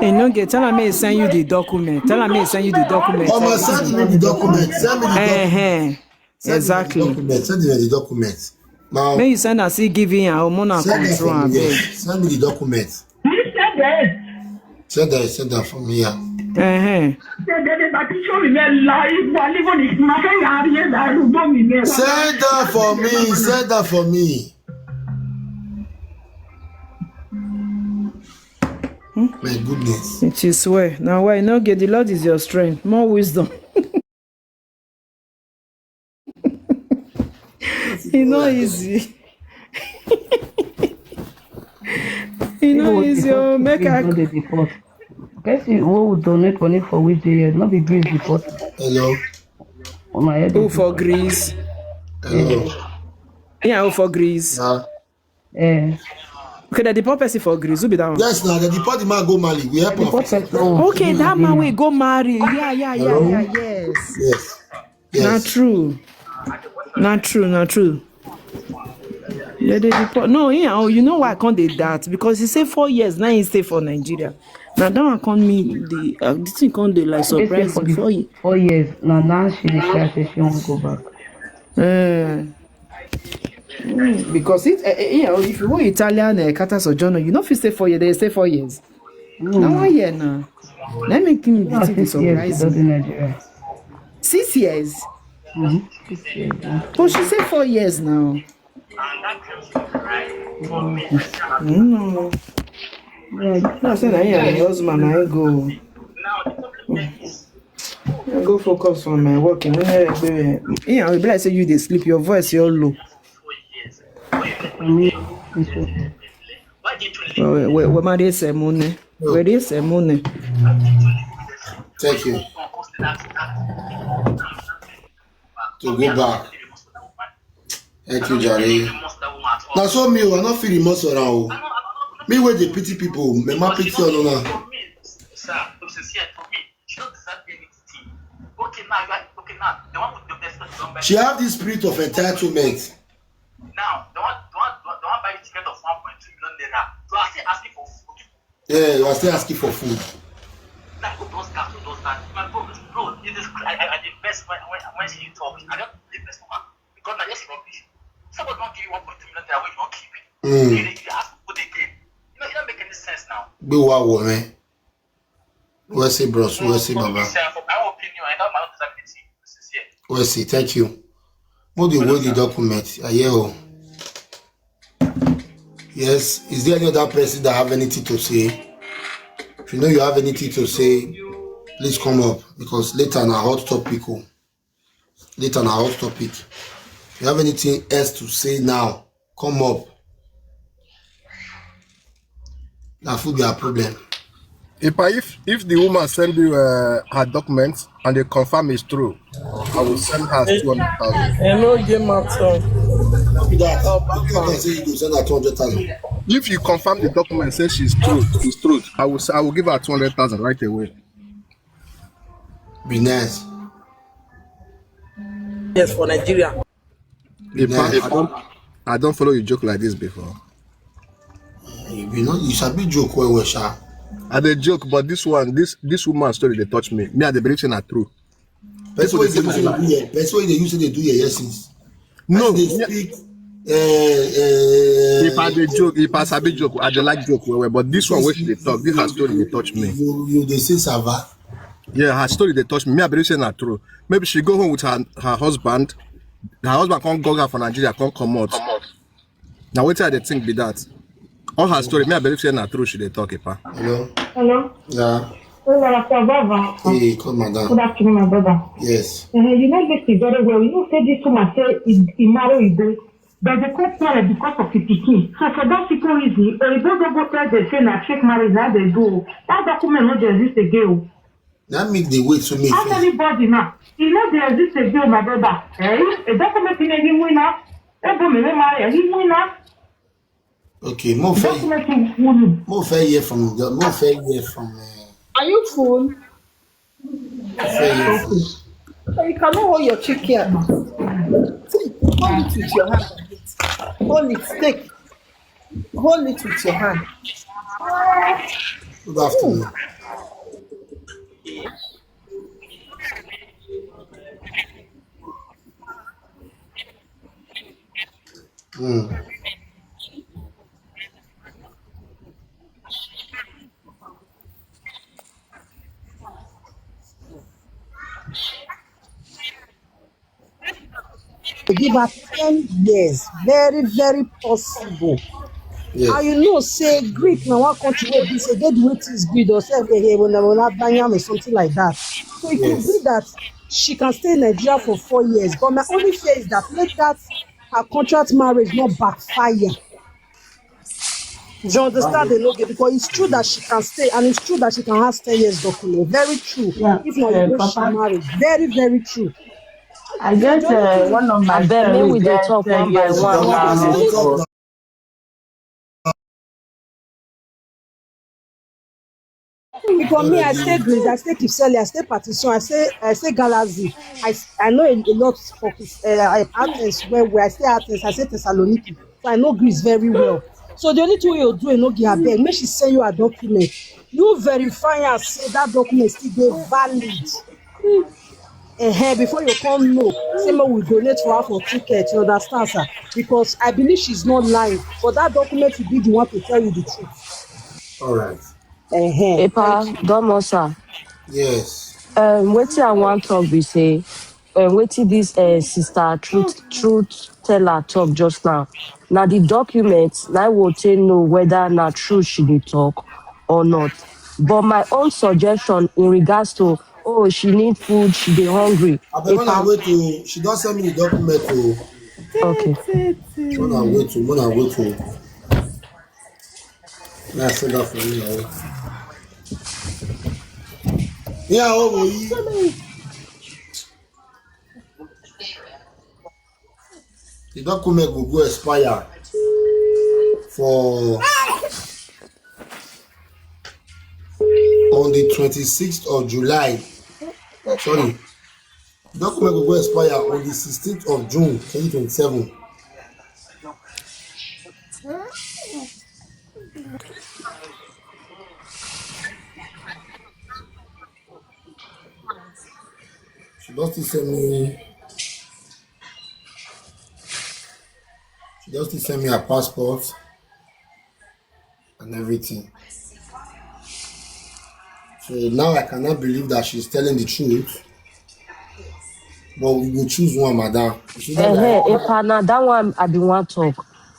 He no get. Tell am make he send you the document. Tell am make he send you the document. Mama, send me the document. Send me the document. Eh, eh. Send me the Exactly. document. Send me the document. Now, Make you send and see give him and hormonal send that control for and me. beg. Yes. Send me the document. You said that. Send that. Send that for me. Yeah. Eh, eh. Said that they might show me life. While even if my friend are here, I don't know me. Send that for me. Send that for me. My goodness. It is well. Now why you no get? The Lord is your strength. More wisdom. E no easy. E no easy. Oh, make I. Person wey we donate money for which day, no be Greece deport. Hello. Oh my head. Who for Greece? Hello. Yeah, who for Greece? Yeah. Eh, Okay, they deport person for Greece. Who be that one? Yes, now they deport the man go Mali. We help him. deport person. Okay, that man will go marry. Yeah, yeah, yeah, yeah, yes. Yes. Not Yes. True. Not true, not true. Yeah, they deport. No, yeah, oh, you know why I can't do that? Because he say four years, now he stay for Nigeria. Now that one can't mean the uh, this thing can't do like They stay surprise for me. Four the years. Four years. Now, now she dey cry say she won't go back. Uh, because it, uh, you know, if you want Italian uh, Kata Sojourner, you know, if you stay four years, they stay four years. Now one year now. Let me think Now this thing six years she surprise don dey me. Nigeria. Six years. Mm-hmm. Six years. Now. Oh, she say four years now. No. No, I say na him and him husband na him go. I go focus on my work. Him and be like say you dey sleep. Your voice your low. For me, it's okay. We we we ma dey sermon. We dey sermon. Thank you. To go back. Thank you, Jare. Now so me, I not feel remorse around. Me where they pity people, me ma pity on now. She have this spirit of entitlement. Now, the one, the one, the one, the one buy ticket of one point two million naira. You are still asking for food. Yeah, you are still asking for food. Now, who does that? Who does that? My bro, bro, it is. I, I, I invest when, when, when she talks. I don't invest for her because I just rubbish. Somebody don't give you one point two million naira when you don't keep it. Mm. You, you ask for food again. You know, it don't make any sense now. Be wa wo, man. Where's it, bros? Where's it, Baba? This, uh, for my opinion, I don't know disability. This is here. Where's it? Thank you. What the, what the document? I hear. Oh. Yes. Is there any other person that have anything to say? If you know you have anything to say, please come up, because later na hot topic. Oh. Later na hot topic. If you have anything else to say now, come up. That would be a problem. Epa, if if the woman send you uh, her documents and they confirm it's true, I will send her two hundred thousand. I know game matter. That, you can say you go send her two hundred thousand. If you confirm the document, say she's true, it's true. I will s- I will give her two hundred thousand right away. Be nice. Yes, for Nigeria. Epa, I don't I don't follow you joke like this before. You know, you sabi joke well, well, sha. I dey joke, but this one, this this woman story dey touch me. Me, I dey believe say na true. Person wey dey use say dey do yeye. Person wey dey use say dey do yeye since. No, They me- speak. Uh, if I dey joke, if I sabi joke, I dey like joke well well. But this one wey she dey talk, this her story dey touch me. You you dey say sava. Yeah, her story dey touch me. Me, I believe say na true. Maybe she go home with her her husband. Her husband come go her for Nigeria, come comot. Now wetin I dey think be that. All her story, me, I believe say na true she dey talk, Epa. Hello. Hello. Yeah. Hello, Doctor Baba. Hey, come madam. Good afternoon, my brother. Yes. Uh, you know this is very well. You know, say this woman say he, he marry Igbo. But they come quarrel because of the pikin. So for that simple reason, Oyibo don't go tell them say na fake marriage na they do. That document no dey exist again. That make the way to me. Ask anybody now. E no dey exist again, my brother. Eh? A document in any winner. Ebo me marry any winner. Okay, mo fẹ́ Document in winning. mo fẹ́ hear from the mo fẹ́ hear from. Uh, Are you full? mo fẹ́ hear from. So you cannot hold your chicken. See, hold it with your hand. Hold it, take. Hold it with your hand. Good afternoon. Mm. Give her ten years. Very, very possible. Yes. And you know, say Greek na one country wey be say get the way things good or say eh, eh, wona, wona, banyam or something like that. So it could Yes. be that she can stay in Nigeria for four years. But my only fear is that let that her contract marriage not backfire. You understand the logic? Because it's true that she can stay and it's true that she can have ten years document. Very true. Yeah, If not, uh, you go she Papa. Married. Very, very true. I get uh, one of my Abeg, make friends we dey get talk ten one by years one. document. Because me, I stay Greece, I stay Kipseli, I stay Patison, I stay I stay Galazi. I, s- I know a, a lot for Kis- uh, I Athens where, where I stay Athens, I stay Thessaloniki. So I know Greece very well. So the only thing you do, you know, give her beg. Make she send you a document. You verify and say that document still dey valid. Eh, before you come know, say make we donate for her for ticket, you understand, sir? Because I believe she's not lying, but that document will be the one to tell you the truth. All right. Eh, Epa, domo sir. Yes. Um, wetin I wan talk be say, um, wetin this uh, sister truth truth teller talk just now. Na the document na I will take know whether na true she dey talk or not. But my own suggestion in regards to, oh, she need food, she dey hungry. Abeg, when I wait to, she don send me the document to. Okay. When I wait to, when I wait to. Now I send that for you now. Yeah, oh, boy. The document will go expire for on the twenty-sixth of July. Sorry. Document will go expire on the sixteenth of June twenty twenty-seven. She just still send me. She just still send me her passport and everything. So now I cannot believe that she's telling the truth. But we go choose one, madam. It's either Uh-huh. like, Epa, na that one I bin wan talk.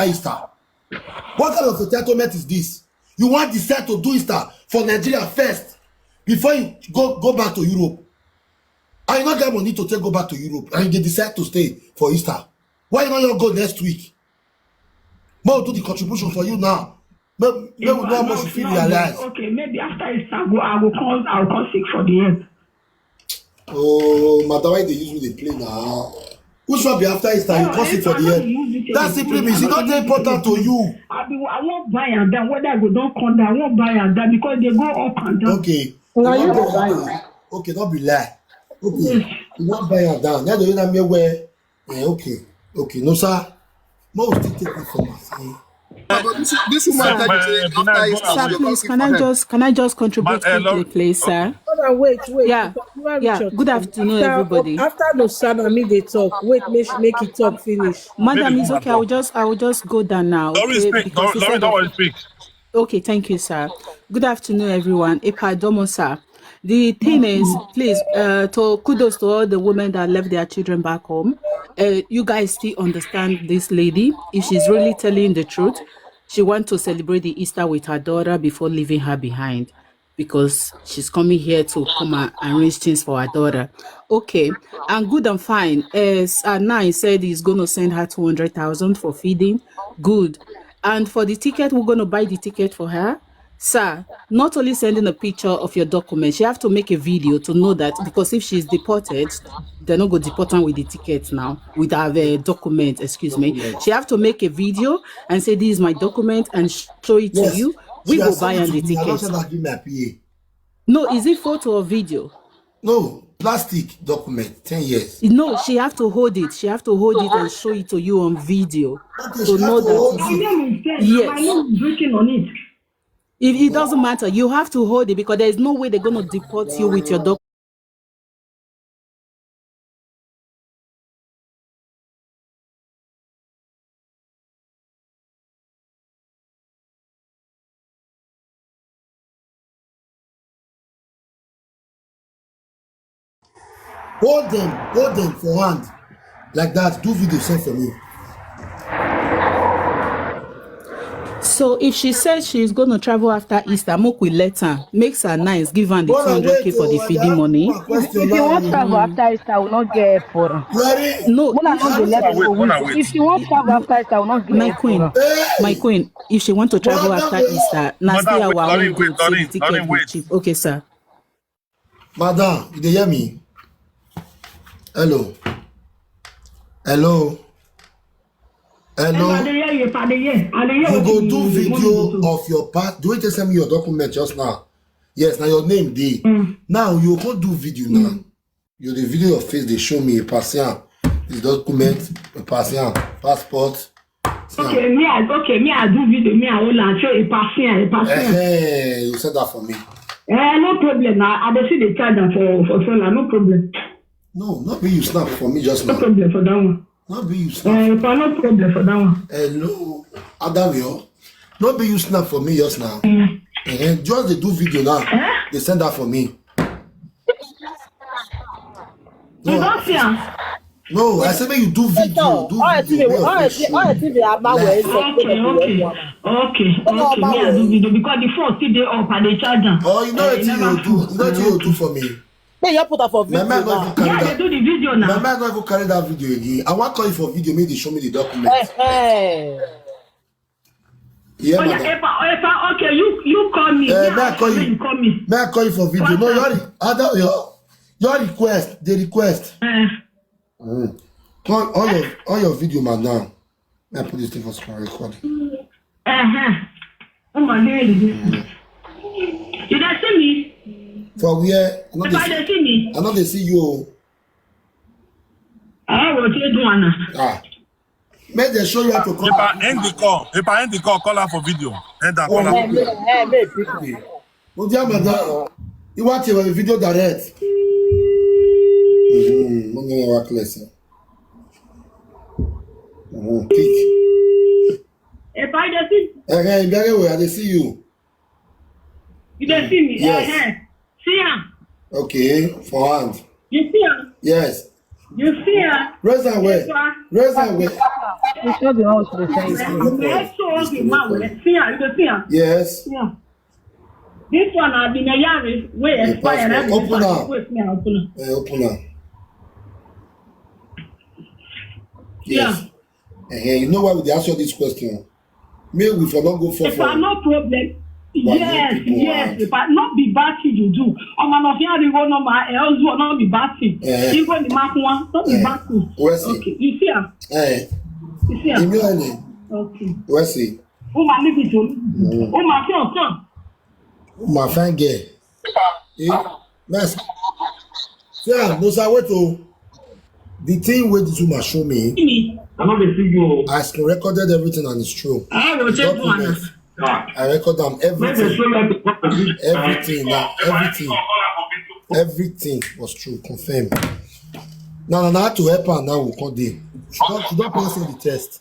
after Easter. What kind of entitlement is this? You want the set to do Easter for Nigeria first before you go, go back to Europe. And you no get money to take go back to Europe, and you dey decide to stay for Easter. Why you no just go next week? Make we do the contribution for you now. Make, make we know how much you fit realize. Okay, maybe after Easter, I go, I go come, I go come seek for the help. Oh, madam, why dey use me dey play now? Which one be after Easter? You come seek for the help. That simply means e no dey important to you. I be, I wan buy am down. Whether I go don come down, I wan buy am down because they go up and down. Okay. Na you go buy am. Okay, no be lie. Okay, you wan buy am down. That's the reason I'm here where. Eh, okay, okay, no sir. Make we still take it from as. But this, this woman tell you say after Easter, Sir, please, can I just can I just contribute quickly, please, sir? Hold on, wait, wait. Yeah, yeah. Good afternoon, everybody. After Nosana, me dey talk. Wait, make make it talk finish. Madam, it's okay. I will just I will just go down now. Okay, because you said don't speak. Okay, thank you, sir. Good afternoon, everyone. Epa Domo, sir. The thing is, please, uh, to kudos to all the women that left their children back home. Uh, you guys still understand this lady. If she's really telling the truth, she wants to celebrate the Easter with her daughter before leaving her behind because she's coming here to come and arrange things for her daughter. Okay, and good and fine. As Anai said, he's going to send her two hundred thousand for feeding. Good. And for the ticket, we're going to buy the ticket for her. Sir, not only sending a picture of your documents, you have to make a video to know that, because if she's deported, they're not going to deport her with the ticket now, with her uh, document, excuse me. She have to make a video and say, "This is my document," and show it to you. We go buy her the ticket. No, is it photo or video? No, plastic document, ten years. No, she have to hold it. She have to hold it and show it to you on video to know that. Yes. It, it doesn't matter. You have to hold it because there is no way they're going to deport you with your document. Hold them, hold them for hand like that. Do video send for me. So if she says she's going to travel after Easter, make we let her. Makes her nice. Give her the two hundred K for the feeding money. If you want travel after Easter, I will not get for her. No, Mona no dey let people wait. If you want travel after Easter, I will not get my queen. My queen, if she want to travel after Easter, na stay our own good. So the ticket will cheap. Okay, sir. Madam, you dey hear me? Hello. Hello. Hello. You go do video of your part. Do you just send me your document just now? Yes, now your name dey. Mm. Now you go do video now. Mm. You the video your face, they show me a patient. This document, a patient, passport. Okay, me I okay, me I do video, me I hold and show a patient, a patient. Hey, you said that for me. Eh, no problem. I, I dey see the charge am for for solar, no problem. No, not be you snap for me just now. No problem for that one. Not be you snap. Eh, no problem for that one. Hello, Adamio. Not be you snap for me just now. Mm. Eh, just they do video now. Eh? They send that for me. You don't see am. No, I say make you do video. Do video. All I see the all I see the about where it's Okay, okay, okay, okay. Me I do video because the phone still dey up and they charge am. Oh, you know what you do? You know what you do for me? Then you put up for video. My man not even carry Yeah, they that. do the video My now. man not even carry that video again. I want call you for video. Make they show me the document. Eh, Yeah, Oh yeah, madam. Epa, Epa, okay, you you call me. Eh, Yeah, may I call you? You call me. May I call you for video? No, your other your your request. The request. Eh, Mm. Call all your all your video, madam. May I put this thing for screen recording? uh-huh. Oh my God. You dey see me? For where? I know If I they dey see me, I know they see you. I will take do one. Ah. Make they show you how to call. If I end the call, if I end the call, call her for video. End that call her. eh, me, eh, me, pick me. Oh dear madam, you want to have a video direct? Mm-hmm. Mo ní wá clear sí. Mm-hmm. Pick. If I dey see, Eh, eh, very well. I dey see you. you dey see me. Yes. Uh-huh. See am. Okay, for hand. You see am. Yes. You see am. Raise and where? Raise and where? You show the house the same. I show the man wey see am. You dey see am. Yes. Yeah. This one I been a yari wey expire. I Open am. Wait, me I open am. Eh, open am. Yes. Eh, you know why we dey ask you this question? Make we for not go for If I no problem. Yes, yes, if I not be bad thing you do. I'm an offiar rigo no ma else will not be bad thing. Eh. You go the mark one, not be bad thing. Where's it? Okay, you see am. Eh, You see am. Imioene, Okay. where's it? Woman leave it to. Woman come come. My fine girl. Eh? Nice. Yeah, no sir, wait oh. The thing wey this woman show me, Me. I no dey see you. I screen recorded everything and it's true. I will take one. Documents. I record am Make the everything. show like the Everything na everything. Everything was true, confirm. Now, now, now to help her now will come there. She don't, she don't pass all the test.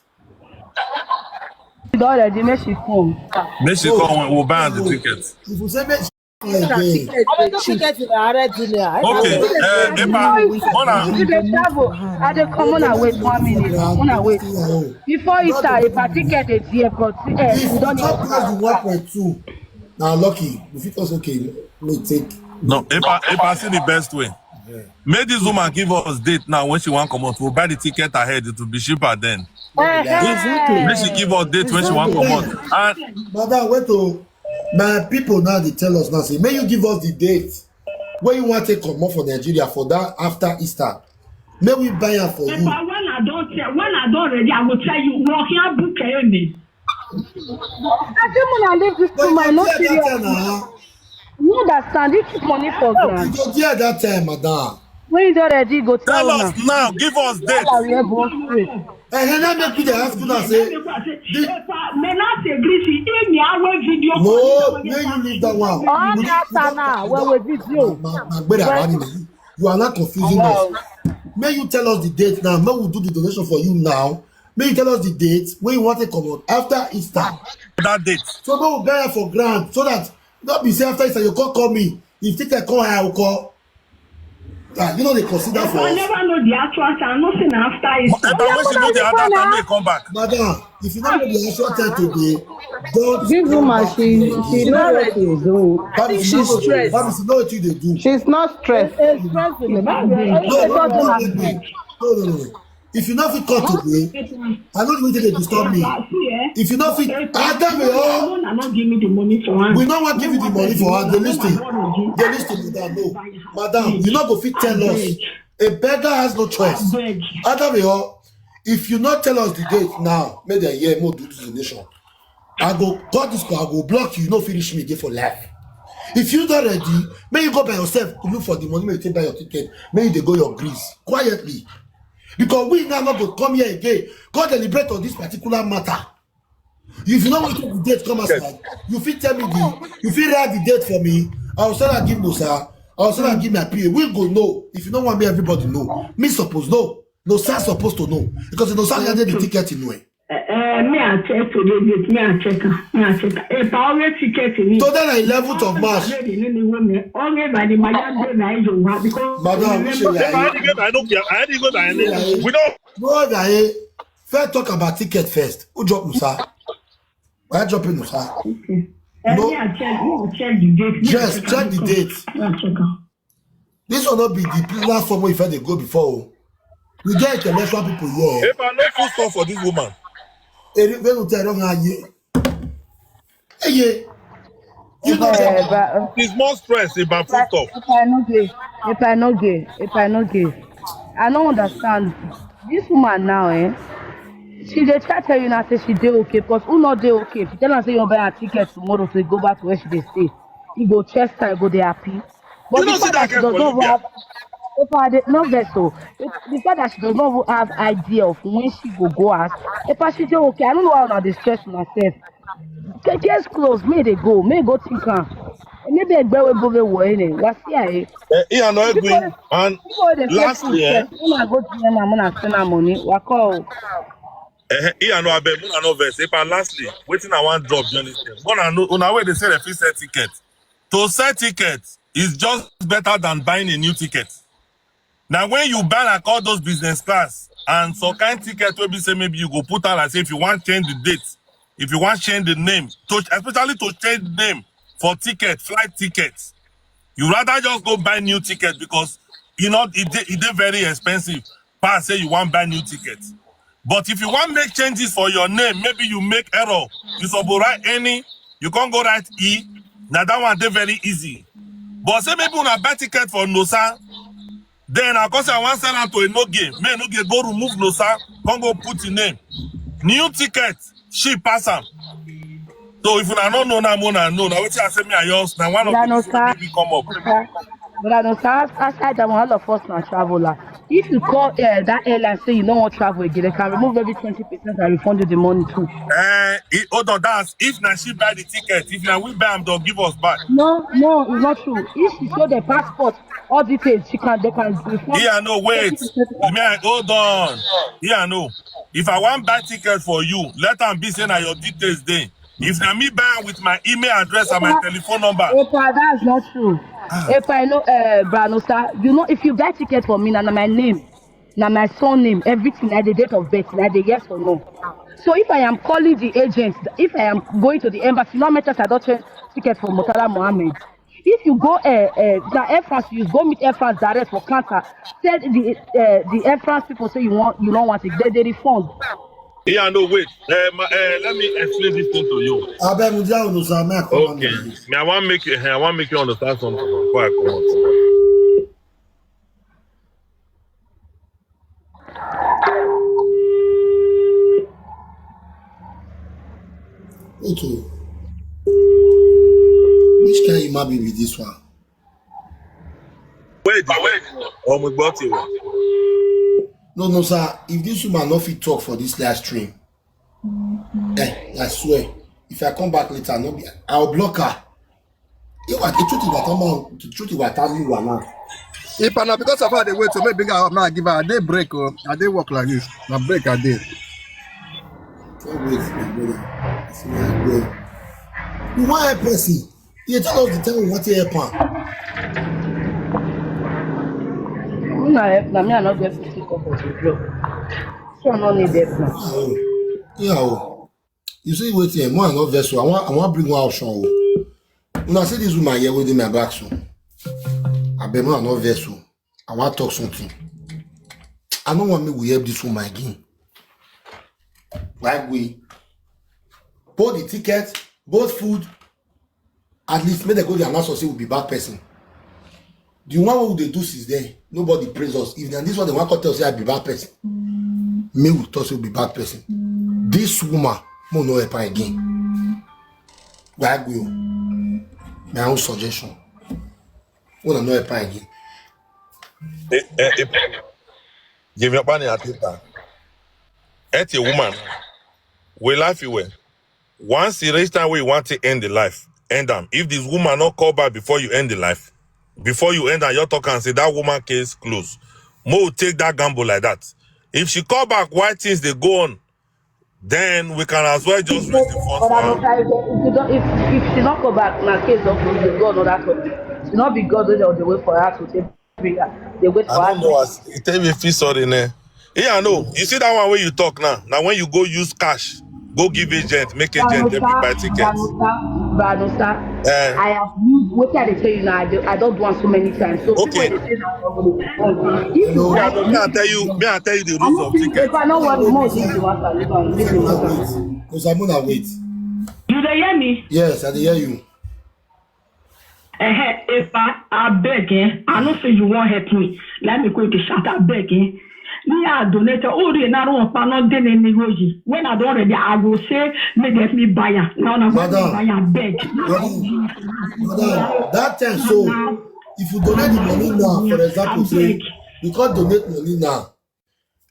She don already make she come. Make she come, we'll buy the ticket. If you say make she come again, How many tickets you already there? Okay, uh, Epa, Mona, If you dey travel, I dey come on and wait one minute. On and wait. Before Easter, if I ticket dey there, but eh, if you you don top pass the one point two, now lucky. If you cause okay, may take. No, Epa, Epa, see the best way. Make this woman give us date now when she want come out. We'll buy the ticket ahead. It will be cheaper then. Exactly. Make she give us date when she want come out. And Madam, wait oh. My people now they tell us now say, may you give us the date where you want to come up for Nigeria for that after Easter. May we buy am for If you. I when I don't tell when I don't ready, I will tell you. Walk here book me. I think when I leave this But room, I you no go there that serious. time now. You understand? You keep money for You ground. go there that time, madam. When you don ready, go tell tell us una. Now, give us date. Tell her we go straight. And then I make you the ask una say, Menas egrisi emi awe video. No, may you leave that one. All that time now, when we video. Ma- ma- ma- gbera rani na you. You are not confusing us. May you tell us the date now. May we do the donation for you now. May you tell us the date when you want to come out after Easter. That date. So may we buy am for ground so that not be say after Easter you call call me. If ticket call, I will call. Ah, you know they consider for I us. Never know the actual time. Nothing after it. Epa, when she know the other time, may come back. Madam, if you don't know the actual time today, don't This woman, she she know what she's doing. Babis, she's you know, stressed. Babis, you know what you dey do. She's not stressed. It's stressing the man. No, no, no, no, no, no, no. If you not fit come today, I know the way they disturb me. If you not fit, I tell me all. No, no, no, give me the money for one. We no wan give you the money for her. They listen. They listen to that. No, madam, you no go fit tell us. A beggar has no choice. Beg. Adam, yo, if you not tell us the date now, make dem hear more do this donation. I go cut this call, I go block you, you no finish me again for life. If you not ready, may you go by yourself, look for the money, may you take buy your ticket, may you dey go your Greece quietly. Because we now not go come here again, go deliberate on this particular matter. If you know what the date come outside, you fit tell me the, you fit write the date for me. I will send and give no sir. I will send and give my P A. We go know. If you don't want me, everybody know. Me suppose know. No sir supposed to know because no sir get the ticket in way. Eh, eh, me I check today date. Me I check am. Me I check am. If I always ticket in me. So then I eleventh of March. Already, let me go me. Only by the Maya day na you wa because. Madam, we should Epa, I didn't go by no care. I didn't go by any. We don't. No, that eh, first talk about ticket first. Who drop Musa? Why dropping Musa? Eh, me I check. Me I check the date. Me I Yes, check check am. The date. Me I check am. This will not be the platform we felt they go before. Oh. We get intellectual people here. Epa, no full stop for this woman. Eri- when we tell them how you, hey, yeah. You know Eh, that. but, uh, It's more stress about full stop. Epa no gay, Epa no gay, Epa no gay. I no understand. This woman now, eh? She dey try tell you now say she dey okay, because who not dey okay? If you tell her say you buy a ticket tomorrow to go back to where she dey stay, you go chest her, go dey happy. But You the don't see fact that that she girl does for not India. have, Epa dey not vex o. If the fact that she does not even have idea of when she go go house, Epa she dey okay. I don't know why una dey stress myself. Case close, may they go, may go think am. Maybe a girl will go away. What's here? Eh, Ian Oegwin, and People dey last Facebook year, sef, una go D M am, una send am money. Waka o. eh, Ian Oegwin, una no vex. Epa, lastly, wetin I wan drop join this thing. Una know, una wey dey sell a free sell ticket. To sell ticket is just better than buying a new ticket. Now, when you buy like all those business class and some kind ticket wey be say maybe you go put out like say if you want change the date, if you want change the name, to especially to change name for ticket, flight ticket, you rather just go buy new ticket because you know it dey, it dey very expensive. Pass say you want buy new ticket. But if you wan make changes for your name, maybe you make error, you suppose write any, you come go write E, na that one dey very easy. But say maybe una buy ticket for Nosa, then I come say I wan sell am to Enoge, make Enoge go remove Nosa, come go put im name. New ticket, she pass am. So if una no know now, una know. Na wetin I say me I just, na one of Una the know, things wey sir. make me come up. But I know, sir, outside that one, all of us na traveler. If you call uh, that airline say you no wan travel again, they can remove every twenty percent and refund you the money too. Eh, it, hold on, that's if na she buy the ticket. If na we buy am, they'll give us back. No, no, it's not true. If she show the passport, all details, she can they can refund. Yeah, no, wait. Me, I, hold on. Yeah, no. If I wan buy ticket for you, let am be say na your details dey. If na me buy am with my email address and my telephone number. Epa, that's not true. Epa, I know, uh, Brano, sir. You know, if you buy ticket for me, na, na my name, na my surname, everything, na the date of birth, na the yes or no. So if I am calling the agent, if I am going to the embassy, no matter I don't change ticket for Murtala Mohammed. If you go, uh, uh, na Air France, you go meet Air France direct for counter. Tell the uh, the Air France people say you want you don't want it, they, they refund. Yeah, no, wait. Uh, my, uh, let me explain this thing to you. Abeg, mo jẹ́ ònùsà mẹ́ẹ̀kọ́. Okay. Me, I want make you. I want make you understand something before I come out. Okay. Which kind human being be this one? Wait, wait. Oh my God, you. No, no, sir. If this woman no fit talk for this live stream, eh, I swear, if I come back later, no be, I'll block her. You are the truth is that I'm the truth is that I'm you are now. If I not because of how they wait to me bring her up now, I give her a day break. Oh, I day work like this. Na break I day. Can't wait, my brother. I see my brother. You want help person? You tell us the time we want to help her. Una help na me, I no get fifty kobo to drop. So I no need help now. Oh, yeah, oh. You see, wait here. More I not vessel. I want, I want bring one option. Oh. When I see this woman here within my back, so I bet more I not vessel. I want talk something. I don't want me we help this woman again. Like we both the ticket, both food. At least make dem go dey announce us say we be bad person. The one wey we dey do since then, nobody praise us. If na this one dem wan come tell us say I be bad person, me we talk say we be bad person. This woman, mo no help her again. Why go? My own suggestion. Una no help her again. Eh, eh, eh, Jimmy Opani Atita. At a woman. We life you well. Once you reach time where you want to end the life, end them. If this woman not call back before you end the life, before you end and you talk and say that woman case close, Mo will take that gamble like that. If she call back, why things they go on, then we can as well just raise the first But I one. don't try to, if you don't, if, if she not go back, my case don't close. They go another topic. She not be God. They don't wait for her to take bigger. They wait for I her. don't know as you tell me if it's sorry ne. Yeah, I know. You see that one where you talk now. Now when you go use cash, go give agent, make agent they buy tickets. Branosa, Eh. I have used what I tell you now. I, do, I don't do one so many times. So Okay. People they say that. If you Me, I buy don't, me, I tell you, me, I tell you the I rules don't of think tickets. if I know what more this you want to do, this you want to do. Wait. Osamuna, wait. You dey hear me? Yes, I dey hear you. Eh, Epa, I beg, eh? I know say you won't help me. Let me quick shout, I beg, eh? Me, I donate all the another one, but not then any roji. When I don't ready, I will say, make get me buyer. Now, now, Madam. Buyer, beg. Madam, that time so, if you donate the money now, for example, say, because donate money now,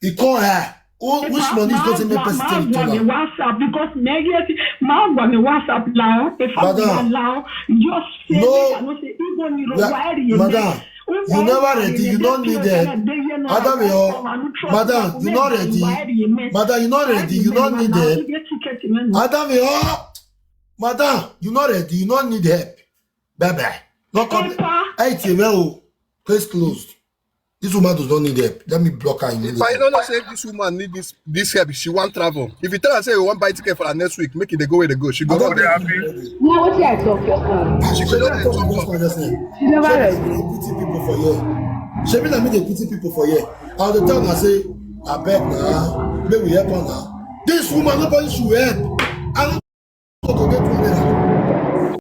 e come high. Who, which money is going to make person take Go return? WhatsApp because me get my go me WhatsApp now. If I Madam. Now, just say No. I know say even you Yeah, why you madam, you never ready, you don't need help. Adam, you madam, you not ready. Madam, you not ready, you don't need help. Adam, you madam, you not ready, you don't need help. Bye bye. No come. Epa. Hey, T V O, case closed. This woman does not need help. Let me block her If I immediately. don't know say this woman need this this help, she want travel. If you tell her say you want buy ticket for her next week, make it they go where they go. She go I don't run. think Now what I talk your time? She should not talk about this one. You never Shebi ready. na me dey pity people for here. Shebi na me dey pity people for here. All the time I say, I beg na. Make we help am now. This woman, nobody should help. I don't want to get one naira.